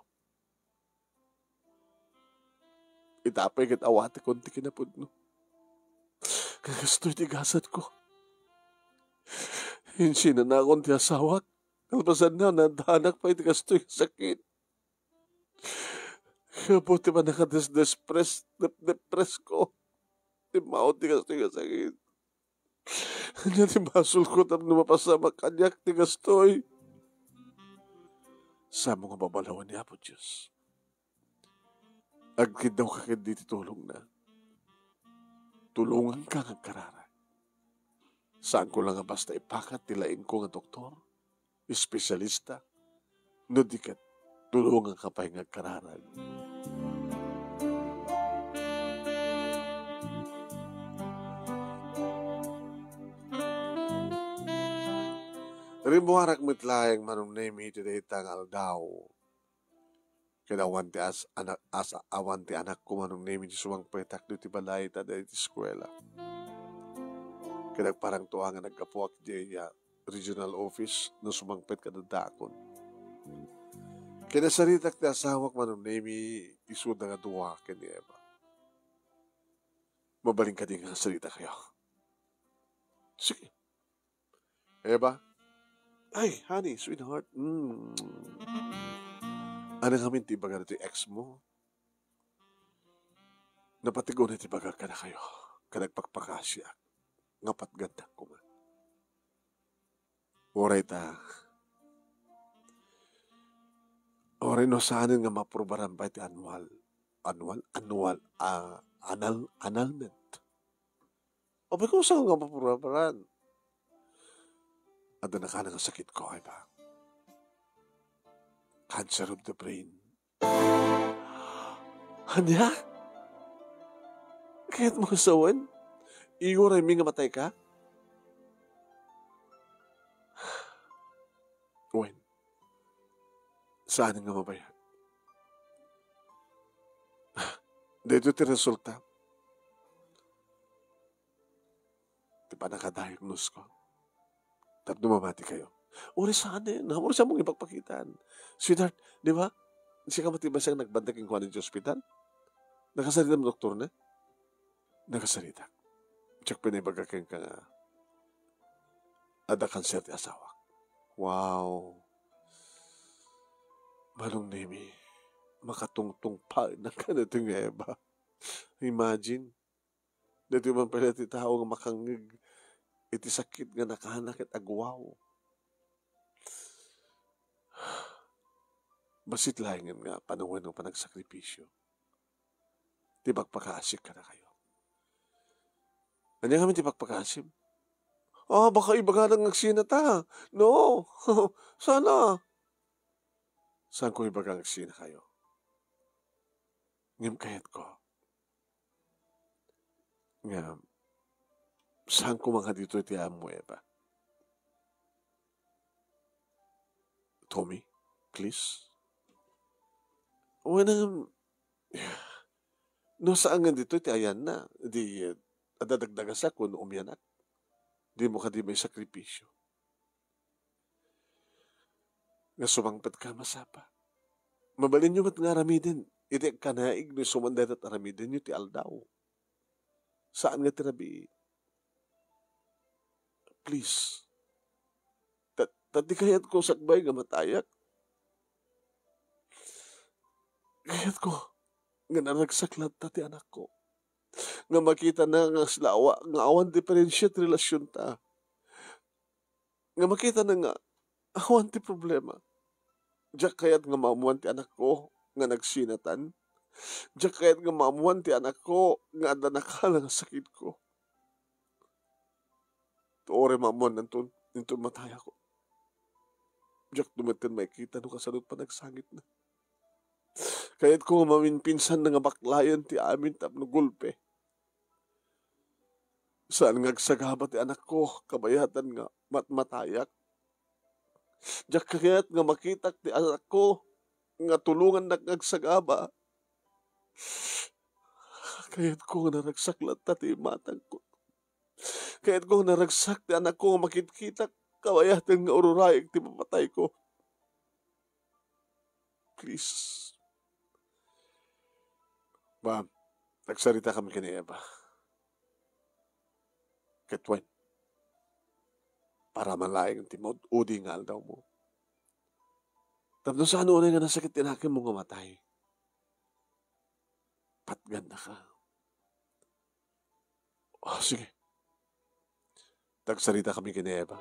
Ita pay ket awatekon ti kinapudno. Nga kastoy ti gasatko. Insinanakon ti asawak. Kalpasanna, nadaanak pay ti kastoy nga sakit. Gapu ti pannakadesdespres-, dep-, depresko. Ti mao ti kastoy nga sakit. Ania ti basolko tapno mapasamak kaniak ti kastoy? Samo nga babalawen ni Apo Dios. Agkiddawka ket diti tulongna. Tulonganka nga agkararag. Saanko la nga basta ipakat ti laingko nga doktor, espesyalista, no di ket, tulonganka pay nga agkararag. Rimmuarak met laeng, Manong Nemi, iti dayta nga aldaw. Ket awan ti as-, anak, as-, awan ti anakko, Manong Nemi, ti sumangpetak ditoy balay ta ditoy eskuela. Ket agparangto a nga naggapuak diay, ah, regional office no sumangpet kadadaakon. Kinasaritak ti asawak, Manong Nemi, isuda nga dua ken ni Eva. Mabalin kadi nga saritakayo? Sige. Eva, Ay, honey, sweetheart. Mm. Ano ngamin ti ibaga ditoy ex mo? Napatig unay ti ibagak kadakayo, ket nagpakpakasiak nga patgannak koma. Uray ta, uray no saanen nga maaprubaran pay ti annual, annual, annual, ah, anal-, annulment. Apay ko, saan nga maaprubaran? Adda nakana nga sakit ko, ay ba? Cancer of the brain. Ania? Kayat mo sawen? Iguraymi nga matay ka? Wen, saan nga mabayag? Daytoy ti resulta ti pannakadiagnosko. Tapno mamati kayo. Uray saan, eh. Uray saan mong ipagpakitaan. Sweetheart, di ba? Sika met ti basta nagbantay kenkuana iti ospital? Nakasarita mo doktor na? Nakasarita. Check pa na ibaga kenka nga adda kanser ti asawak. Wow. Manong Nemi, makatungtungpaennak kadaytoy nga Eva. Imagine, daytoy man pay ti tao nga makangngeg iti sakit nga nakana ket agwaw. Bassit laengen nga panawen nga panagsakripisio ti pakpakaasik kadakayo. Ania ngamin ti pakpakaasim? Ah, baka ibagana nga agsina ta. No. Sana. Saanko ibaga nga agsina kayo? Ngem kayatko nga saan koma nga ditoy ti ammo, Eva. Tommy, please. Wen, no saan nga ditoy ti ayanna, di, eh, adda dagdagasak wenno umianak. Dimo kadi maisakripisio. Nga sumangpetka, masapa. Mabalinyo met nga aramiden iti agkanaig no isu man dayta ti aramidenyo ti aldaw. Saan nga ti rabii. Please. Ta, ta di kayatko sakbay nga matayak. Kayatko nga naragsak latta ti anakko. Nga makitana nga sila awa-, nga awan diferensia ti relasionta. Nga makitana nga awan ti problema. Diak kayat nga maammuan ti anakko nga nagsinatan. Diak kayat nga maammuan ti anakko nga adda nakana nga sakitko. Uray maammuannanton, inton matayakon, diakto metten makita no kasano ti panagsangitna. Kayatko nga maminpinsanna nga baklayen ti amin tapno gulpe. Saan nga agsagaba ti anakko, kabayatan nga matmatayak. Diak kayat nga makitak ti anakko nga tulongannak nga agsagaba. Kayatko nga naragsak latta ti imatangko. Kayatko nga naragsak ti anakko nga makitkitak, kabayatan nga ururaek ti papatayko. Please. Ma'am, nagsarita kami ken ni Eva. Ket wen, para malaeng ti maud-udi nga aldawmo. Tapno saan unay nga nasakit ti nakemmo nga matay, patgannaka. Oh, sige. Nagsarita kami ken ni Eva.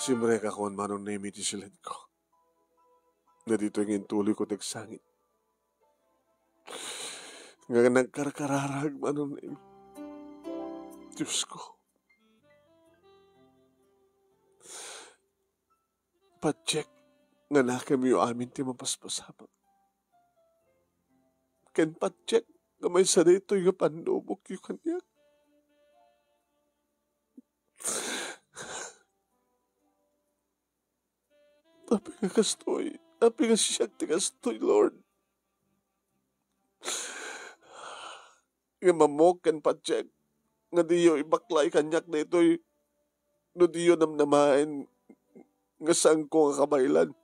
Simrekakon, Manong Nemi, ti siledko. Nga ditoy nga intuloyko ti agsangit. Nga nagkarkararag, Manong Nemi. Diosko. Patiek nga nakemyo amin ti mapaspasamak. Ken patiek nga maysa daytoy nga pannubokyo kaniak. Apay nga kastoy? Apay nga siak ti kastoy, Lord? Ngem ammok ken patiek nga diyo ibaklay kaniak daytoy no diyo namnamaen nga saanko nga kabaelan.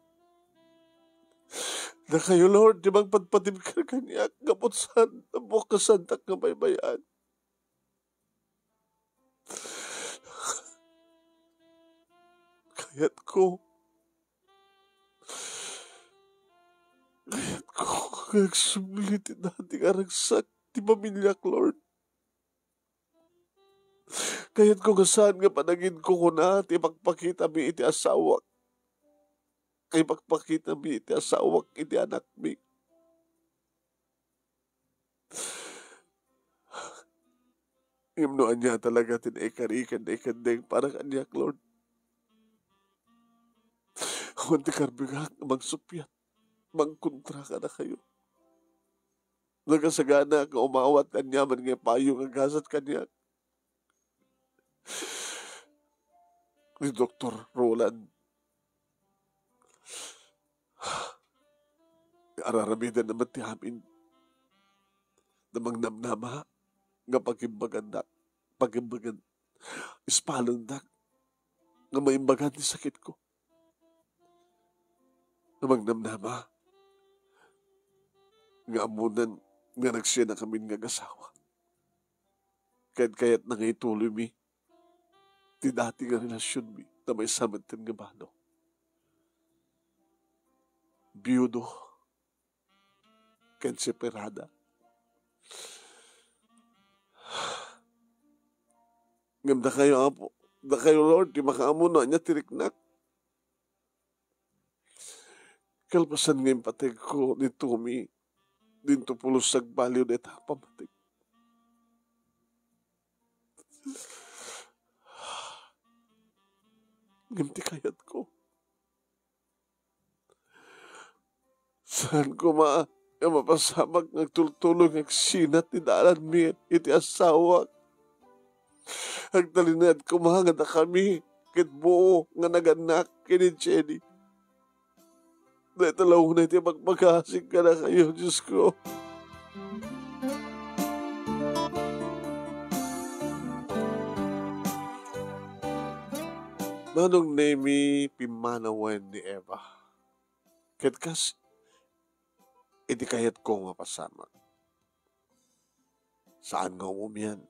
Dakayo, Lord, ti mangpadpadimker kaniak, gapu ta saan, ammoak a saandak nga baybay-an. Kayatko, kayatko nga agsubli ti dati nga ragsak ti pamiliak, Lord. Kayatko nga saan nga panaginkukuna ti ipakpakitami iti asawak. Nga ipakpakitami iti asawak iti anakmi. Ngem no ania talaga ti naikari ken naikendeng para kaniak, Lord. Awan ti karbengak nga mangsuppiat, mangkontra kadakayo. Nakasagana nga umawat ti aniaman nga payo nga gasat kaniak ni Doktor Roland. Ar-aramidenna met ti amin. Nga mangnamnama nga pakimbagandak, pakimbagan, ispalendak, nga maimbagan ti sakitko. Nga mangnamnama nga ammonan nga nagsianakamin nga agasawa. Ket kayatna nga ituloymi ti dati nga relasionmi ta maysa metten nga balo. Biyudo ken separada. Ngem dakayo, Apo, dakayo, Lord, ti makaammo no ania ti riknak. Kalpasan nga impategko ni Tommy, dinto pulos agbaliw dayta a pammatik. Ngem ti kayatko, saan koma nga mapasamak nga agtultuloy nga agsinat ti dalanmi iti asawak. Agtalinaed koma nga dakami ket buo nga nagannak ken ni Jenny. Dayta la unay ti pagpakasik kadakayo, Diosko. Manong Nemi, pimmanawen ni Eva. Ket kas iti kayatko nga mapasamak. Saan nga umumian.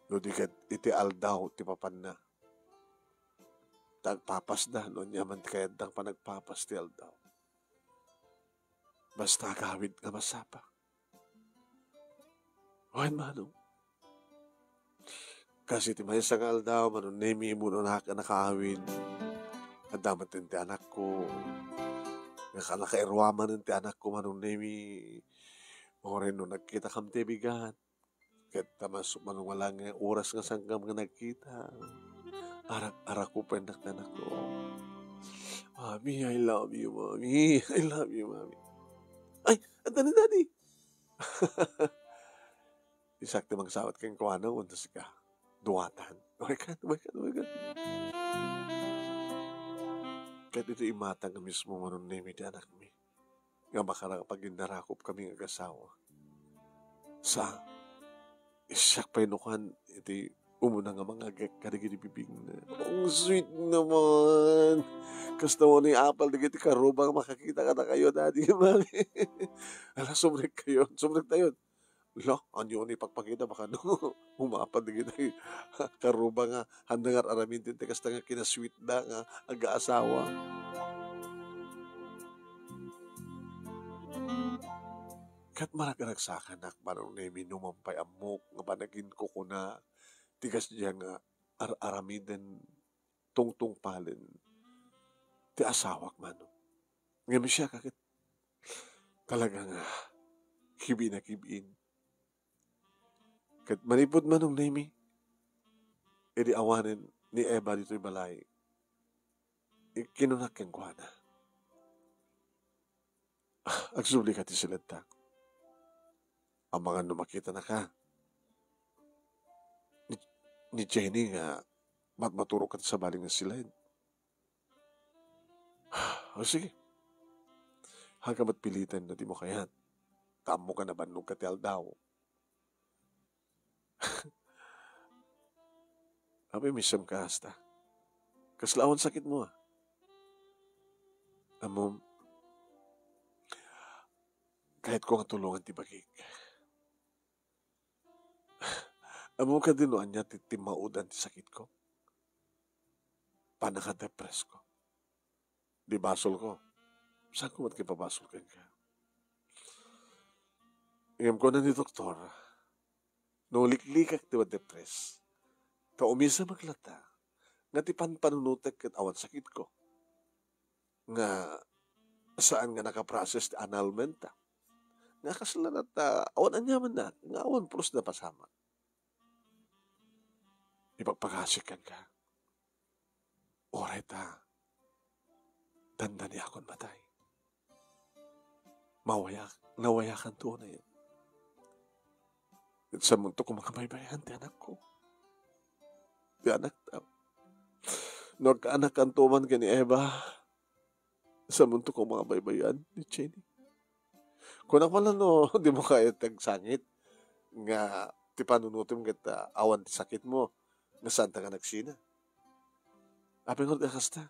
No di ket iti aldaw ti papanna. Ta agpapasda no ania man ti kayatda nga panagpapas ti aldaw. Basta agawid nga masapa. Wen, Manong. Kas iti maysa nga aldaw, Manong Nemi, immunonak a nakaawid. Adda met ti anakko. Nga nakairua manen ti anakko, Manong Nemi. Uray no nagkitakam ti bigat. Ket ta mas-, manong wala nga oras nga sangkam nga nagkita. Arak-arakupennak ti anakko. Mommy, I love you, Mommy. I love you, Mommy. Ay, adda ni Daddy. Isak ti mangsawat kenkuana, wenno sika. Duatan. Oh my God, oh my God, oh my God. Ket iti imatang nga mismo, Manong Nemi, ti anakmi. Nga makarapaginnarakop kami nga agasawa. Sa, siak pay no kuan, iti umuna nga mangagek kadagiti bibingna. Ang sweet naman. Kasta mo ni apal dagiti karubang makakita kadakayo, Daddy, Mami. Ala, sumrekkayon, sumrektayon. Ala, ania ni pagpakita, baka no, umapal dagiti karubang nga, handa nga ar-aramin ti kasta nga kinasweet da nga agaasawa. Ket maragragsakanak, Manong Nemi, no man pay ammok nga panaginkukuna ti kasdiay nga ar-aramiden tungtungpalen ti asawak, Manong. Ngem siak ket talaga nga kibi na kibiin. Ket manipud, Manong Nemi, idi awanen ni Eva ditoy balay, i-, kinunak kenkuana, "Agsublika ti siledtak. Amangan no makitanaka ni, ni Jenny nga matmaturog ket sabali nga siled." "O, sige. Haga met piliten no dimo kayat. Ta ammok a nabannog ka ti aldaw." Apay, missem ka, hasta? Kasla awan sakitmo, a? Ammom, Kayatko nga tulongan ti bagik. Ammom kadi no ania ti timmaodan ti sakitko? Pannakadepresko. Di basolko. Saanko met nga ipabasol kenka? Ngem kuna ni doktor, no liklikak ti madepres, ta umisemek latta, nga ti panpanunotek ket awan sakitko. Nga saan nga nakaprocess ti annulment ta. Nga kasla latta, awan aniamanna, nga awan pulos napasamak. Ipagpagasik kenka. Uray ta, dandaniakon matay. Mawayak, nawayakanto unay. Ket sammonto koma nga baybay-an ti anakko. Ti anakta. No agkaanakanto man ken ni Eva, sammonto koma nga baybay-an ni Jenny. Kunak man la no, dimo kayat ti agsangit nga ti panunotem ket, ah, awan ti sakitmo, nga saanta nga nagsina. Apay ngarud a kasta?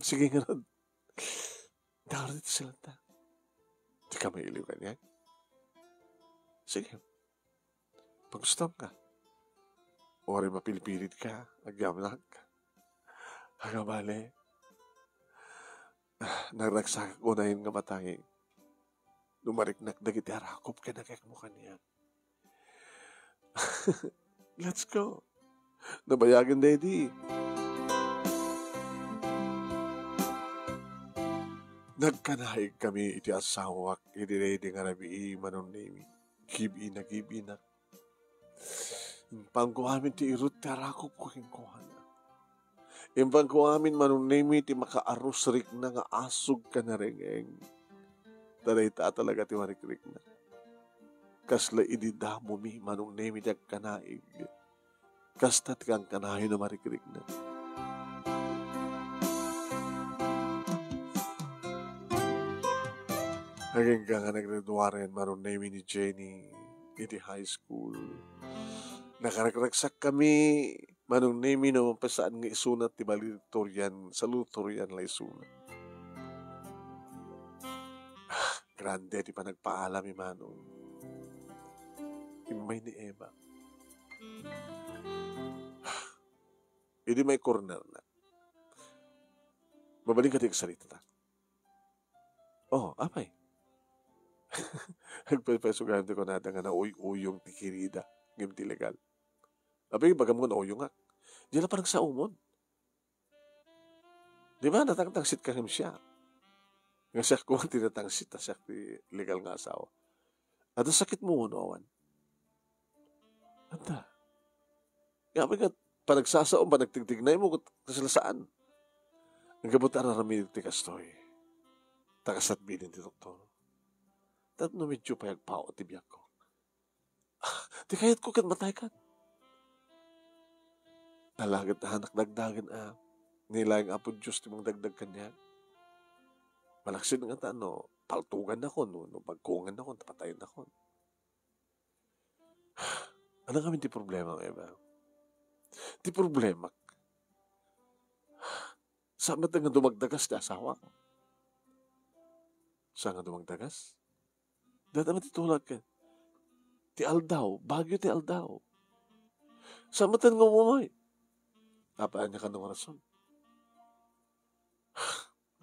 Sige ngarud. Daro ditoy salanta. Dika mailiw kaniak. Sige. Pagustom ka. Uray mapilpilid ka, agyamanak. Agabale. Naragsakak unayen nga matay. No mariknak dagiti arakop ken agekmo kaniak. Let's go. Nabayagen, Daddy. Nagkanaig kami iti asawak idi daydi nga rabii, Manong Nemi. Give in a give in a. Impanko amin ti irut ti arakopko kenkuana. Impanko amin, Manong Nemi, ti makaarus rikna nga asug ken nareng-eng. Ta dayta talaga ti marikrikna. Kasla idi damomi, Manong Nemi, ti agkanaig. Kasta ti kankanayo no marikrikna. Agingga nga naggraduaren, Manong Nemi, ni Jenny iti high school. Nakaragragsak kami, Manong Nemi, no mapasaen nga isuna ti valedictorian, salutatorian la isuna. Ah, grande ti panagpaalam ni Manong. Immay ni Eva. Idi maikornerna, mabalin kadi agsaritata. Oh, apay? Agpaypay sugayon ti kunada nga nauy-uyong ti kirida ngem ti legal. Apay, ibagam nga nauyongak. Diay la panagsaomon. Di ba, natangtangsit ka ngem siak? Nga siak koma ti natangsit, ta siak ti legal nga asawa. Adda sakitmo wenno awan? Adda. Nga apay nga panagsasaom, panagtigtignaymo, ket kasla saan? Aggapu ta ar-aramidek ti kastoy. Ta kasta ti bilin ti doktor. Tapno medyo pay agpaut ti biagko. Ti kayatko ket mataykan. Alagad ta anak dagdagen a, ni laeng Apo Dios ti mangdagdag kaniak. Malaksid ngata no paltogannakon, no, no bagkongannakon, ta patayennakon. Ania ngamin ti problema, Eva? Ti problemak, saan met nga dumagdagas ti asawak. Saan nga dumagdagas? Dayta met ti tulak ket ti aldaw, bagyo ti aldaw. Saan met nga umamay? Apay, ania kano nga rason?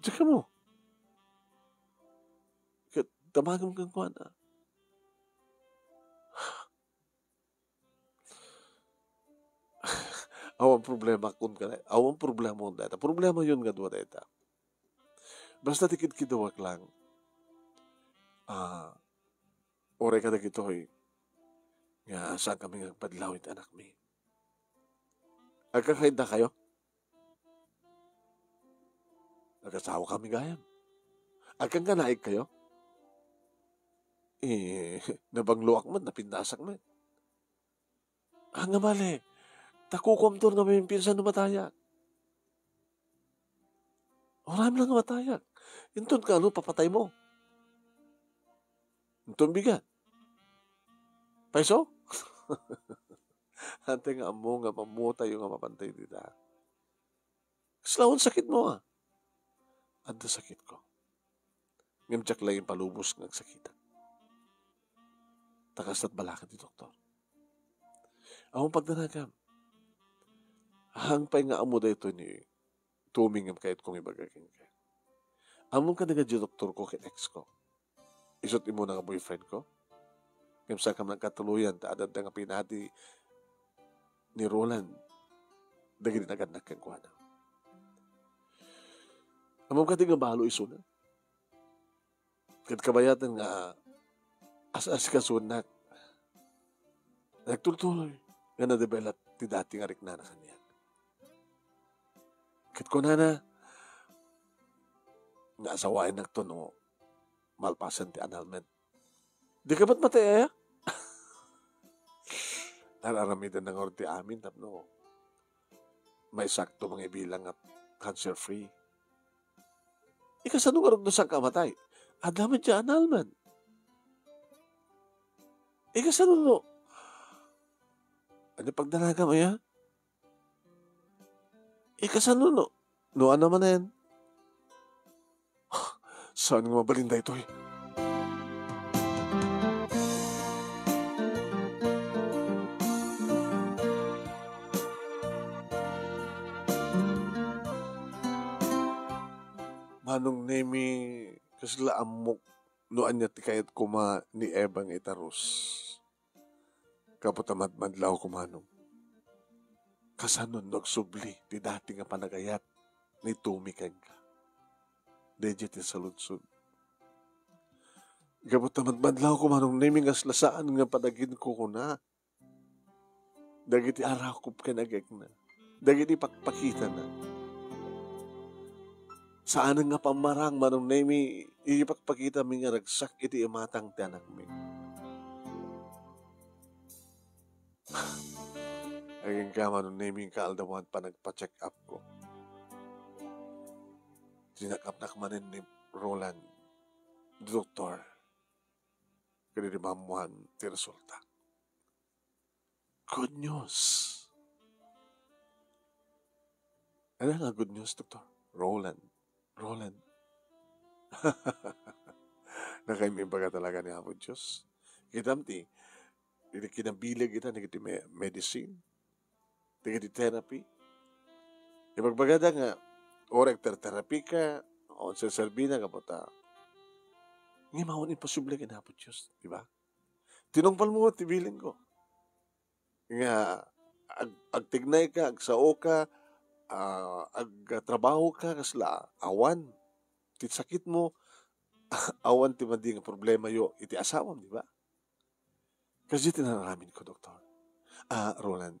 Diak ammo. Ket tamagem kenkuana. Awan problema kun ka, awan problema kun dayta. Problema yun nga dua dayta. Basta ti kidkidawak lang. Ah, uray kadagitoy nga saan kami nga agpadlaw iti anakmi. Agkakaidda kayo? Agasawa kami gayam. Agkankanaig kayo? Eh, nabangloak met, napinnasak met. Ah, nga bale, ta kukuamton nga maminsan no matayak. Uray lang nga matayak. Inton kaano, papataymo. Inton bigat. Payso? Hantay nga ammo nga mammotayo nga mapantay dita. Kasla awan sakitmo, a? Adda sakitko. Ngem diak laeng impalubos nga agsakitak. Ta kasta't balaken ti doktor. Awan pagdanagam. Haan pay nga ammo daytoy ni Tommy ngem kayatko nga ibaga kenka. Ammom kadi nga diay doktorko ken exko? Isu't immuna nga boyfriendko? Ngem saanka man agkatuloyan ta adda nga pinadi ni Roland dagiti nagannak kenkuana. Ammom kadi nga balo isuna? Ket kabayaten nga as-asikasuennak, nagtultuloy nga nadevelop ti dati nga riknana kaniak. Ket kunana nga asawaennakto no malpasen ti annulment. Dika met matay aya? Ar-aramiden na ngarud ti amin tapno maisakto mangibilang nga cancer-free. Ikasano ngarud no saanka a matay? Adda met diay annulment. Ikasano no? Ania pagdanagam aya? Ikasano no? No ania manen? Saan nga mabalin daytoy? Manong Nemi, kasla ammok no ania ti kayat koma ni Eva nga itarus. Gapu ta madmadlaw ko manong. Kasano no agsubli ti dati nga panagayat ni Tommy kenka? Daydiay ti saludsod. Gapu ta madmadlaw ko manong Nemi nga saan nga panaginkukuna dagiti arakop ken agekna, dagiti pakpakitana. Saanen nga pammarang manong Nemi, ipakpakitami nga ragsak iti imatang ti anakmi. Agingga manong Nemi nga kaaldawan panagpa-check up ko. Check up-nak manen ni Roland, doktor, ket idi maammuan ti resulta. Good news. Ania nga good news, doktor? Roland. Roland. Nakaimbag talaga ni Apo Dios. Kitam ti, ti kinabileg ita, dagiti me-, medicine, dagiti therapy. Ibagbagada nga, uray agter-therapy ka, o serserbina ka puta. Ngem awan imposible ken Apo Dios, di ba? Tinungpal mo ti bilin ko. Nga ag-, agtignay ka, agsao ka, ah, agtrabaho ka, kasla awan ti sakit mo, awan ti madi nga problema yo iti asawam, di ba? Kasi ti naramin ko, doktor. Ah, Roland,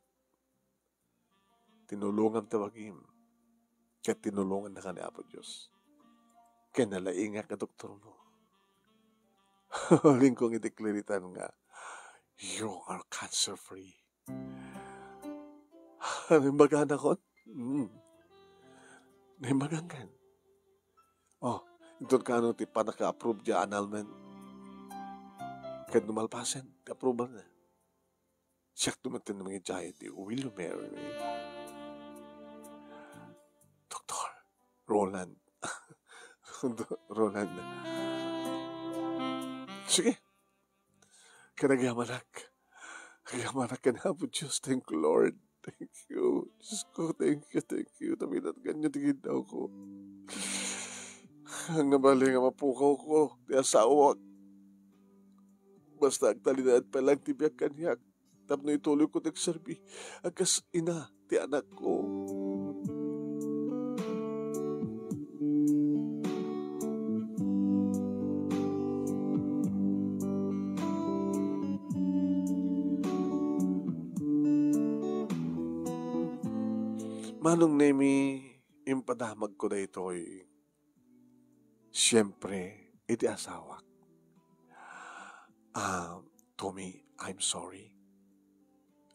tinulongam ti bagim, ket tinulongan na ka ni Apo Dios. Ken nalaingak a doktor mo. Uling kong i-declare itan nga, "You are cancer-free." Naimbagana kon? Mm. Naimbagam kan. Oh, inton kaano ti panaka-approve diay annulment? Ket no malpasen ti approval na. Siak ti met ti mangidiay iti, "Will you marry me?" Doktor, Roland. Roland. Sige. Ket agyamanak. Agyamanak ken Apo Dios. Thank you, Lord. Thank you. Dios ko, thank you, thank you. Taminat kanyo ti gindaw ko. Nga bali nga mapukaw ko ti asawak. Basta agtalinaed pay lang ti biag kaniak tapno ituloy ko ti agserbi a kas ina ti anakko. Manong Nemi, impadamagko daytoy. Siempre, iti asawak. Ah, Tommy, I'm sorry.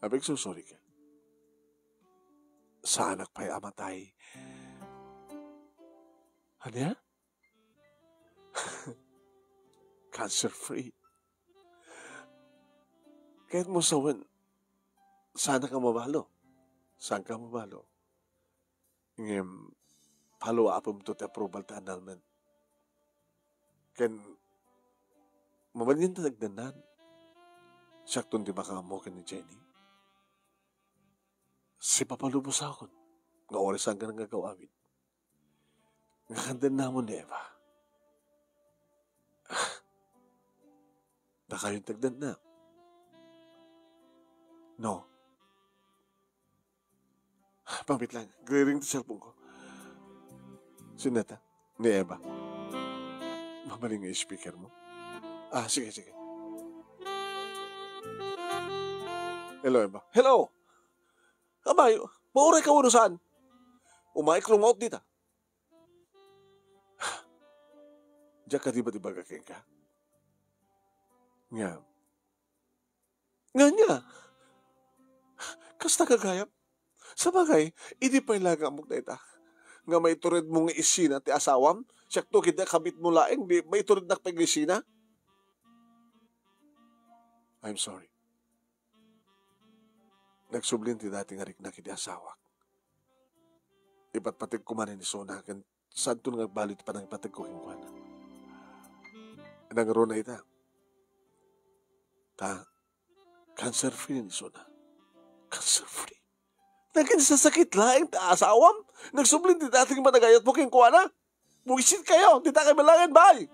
Abeg, so sorry ka. Saanak pay a matay. Ania? Cancer-free. Kayat mo sawen, saanak a mabalo. Saanka a mabalo. Ngem, follow-upem to ti approval ti annulment. Ken mabalin ta nagdannan, siakton ti makaammo ken ni Jenny. Sipapalubosakon nga orasan nga nagawawid. Nga kandannamon ni Eva. Dakayon ti agdanna. No. Pangpit lang, agriring ti cellphone ko. Sino ta? Ni Eva. Mabalin nga speaker mo. Ah, sige, sige. Hello, Eva. Hello! Abay, maurayka wenno saan? Umayka lumaok dita. Diak kadi ibaga kenka? Nga. Nga ania? Kasta gagayam? Sabagay, idi pay la nga ammok dayta, nga maituredmo nga isina ti asawam, siakto ket kabitmo laeng, di maiturednak pay nga isina? I'm sorry. Nagsublin ti dati nga riknak iti asawak. Ipatpategko manen isuna ken saanton nga agbalud ti panangipategko kenkuana. Nangruna ita. Ta, cancer-free ni isuna. Cancer-free. Nakinsasakit laeng ta asawam. Nagsublin ti dati nga panagayatmo kenkuana. Buisit kayo, dita kay bilangan, bay!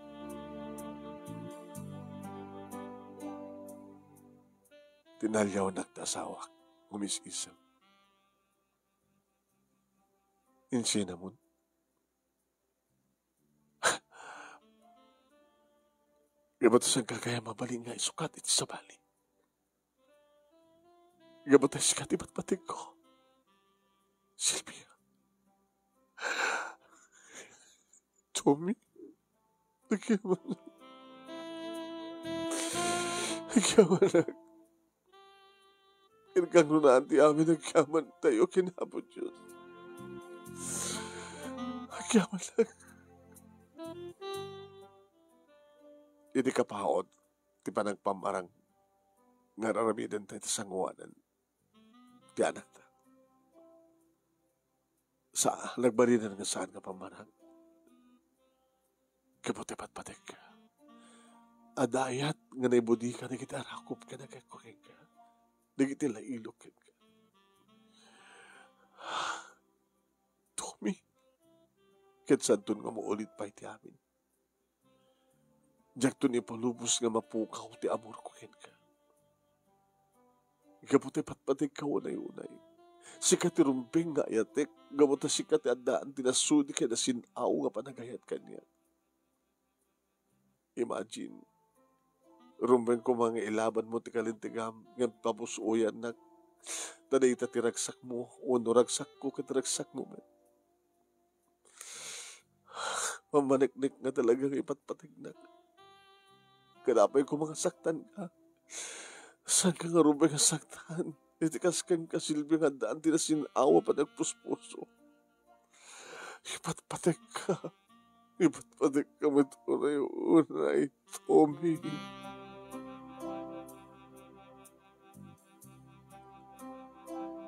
Tinaliawnak ti asawak, umis-isem. Insinamon. Gapu ta saan gagayam mabalin nga isukat iti sabali. Gapu ta sika ti patpategko. Silvia. Tommy. Agyaman. Agyaman. Ket kangrunaan ti amin agyaman tayo ken Apo Dios. Agyaman. Iti kapaut ti panagpamarang nga ar-aramiden tayo ti sanguanan ti anakta. Sa, nagbalinen nga saan nga pammarang. Gapu ti patpategka. Adda ayat nga naibudika dagiti arakop ken agekko kenka. Dagiti lailok kenka. Tommy, ket saanton nga maulit pay ti amin. Diakton ipalubos nga mapukaw ti amorko kenka. Gapu ta ipatpategka unay-unay. Sika ti rumbeng nga ayatek, gapu ta sika ti addaan ti nasudi ken nasin-aw nga panagayat kaniak. Imagine, rumbeng koma nga ilabanmo ti kalintegam ngem papus-oyannak. Ta dayta ti ragsakmo, wenno ragsakko ket ragsakmo met. Mammaneknek nga talaga nga ipatpategnak. Ket apay koma nga saktanka? Saanka ngarud nga saktan? Iti kas kenka, Silvia, nga addaan ti nasin-aw a panagpuspuso. Ipatpategka. Ipatpategka met unay-unay, Tommy.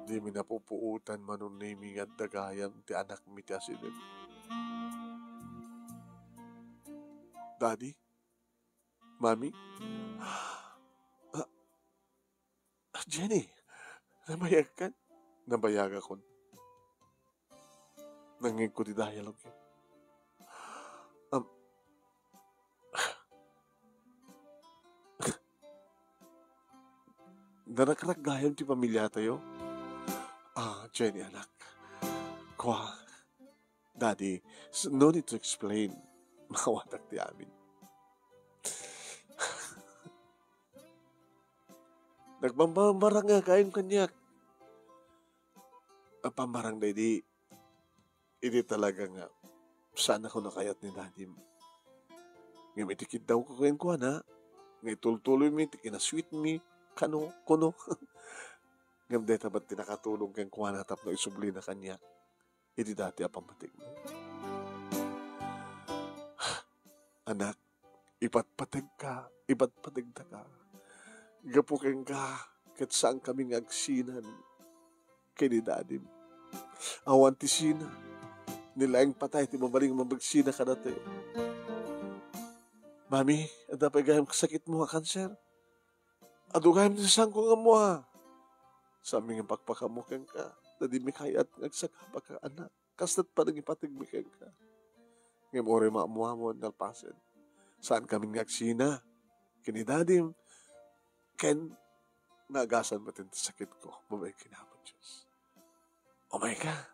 Dimi napupuotan, Manong Nemi, nga adda gayam ti anakmi ti asideg. Daddy? Mami? Ah, ah, Jenny, nabayagkan? Nabayagakon. Nangngegko ti dialogue. Am, Narakrak gayam ti pamiliatayo? Ah, Jenny, anak. Kua, Daddy, s-, no need to explain. Makawatak ti amin. Nagpambarang nga kayam kaniak. Agpambarang daydi, idi talaga nga saan a nakayat ni Dadim. Ngem iti kiddawko kenkuana, nga itultuloymi ti kinasweetmi, kano, kuno. Ngem dayta met ti nakatulong kenkuana tapno isublina kaniak iti dati a pammategmi. Anak, ipatpategka, ipatpategdaka. Gapu kenka, ket saankami nga agsinan ken ni Dadim. Awan ti sina. Ni laeng patay ti mabalin nga mabagsina kadatayo. Mami, adda pay gayam sakitmo nga kanser? Adu gayam ti sangko nga mua. Saan mi nga pakpakaammo kenka, ta dimi kayat nga agsagabaka, anak. Kastat panangipategmi kenka. Ngem uray maammuamon, nalpasen. Saan kami nga agsina ken ni dadim, ken naagasan met ti sakitko, babaen ken Apo Dios. Umay ka.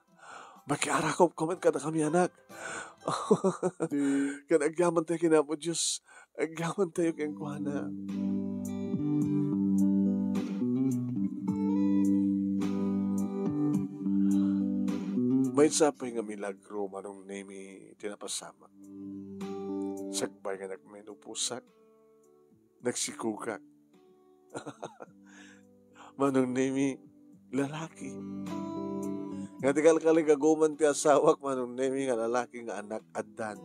Makiarakop ka man kadakami, anak. Ken agyaman tayo ken Apo Dios. Agyaman tayo kenkuana. Maysa pay nga milagro, Manong Nemi, ti napasamak. Sakbay nga nagmenupusak, nagsikugak. Manong Nemi, lalaki. Nga ti kalkaligaguman ti asawak, Manong Nemi, nga lalaki nga anak, addan.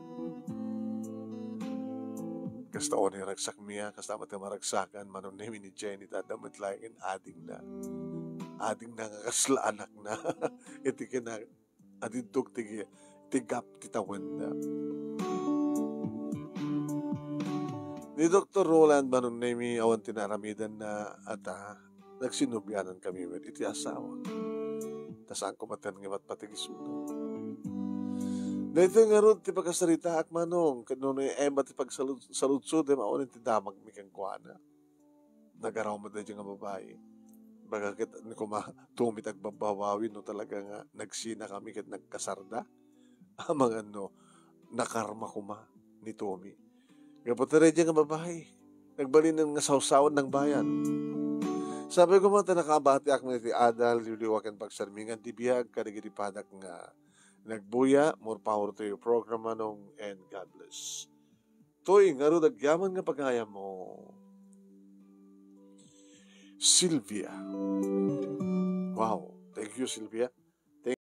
Kasta unay ragsakmi a, kasta met nga maragsakan, Manong Nemi, ni Jenny, ta adda met laeng adingna. Adingna nga kasla anakna. Iti kina-, adiddog ti, ti gap ti tawenna. Ni Doktor Roland, Manong Nemi, awan ti naaramidanna, ata, nagsinubianan kami met iti asawa. Ta saan ko met nga ipatpateg isuna. Daytoy ngarud ti pakasaritaak, Manong, ket no ni Emma ti pagsalud-, saludsodem, awan ti damagmi kenkuana. Nagaraw met daydiay nga babai. Baga ket ni koma, Tommy, ti agbabbabawi no talaga nga nagsina kami ket nagkasarda. Amangan no, nakarma koma ni Tommy. Gapu ta daydiay nga babai, nagbalinen nga sawsawan nangbayan. Sabi ko man ta nakabatiak met iti adal, liwliwa ken pagsarmingan ti biag kadagiti padak nga nagbuya. More power to your program, Manong, and God bless. Toy, ngarud agyaman nga pagayammo, Sylvia. Wow, thank you, Sylvia.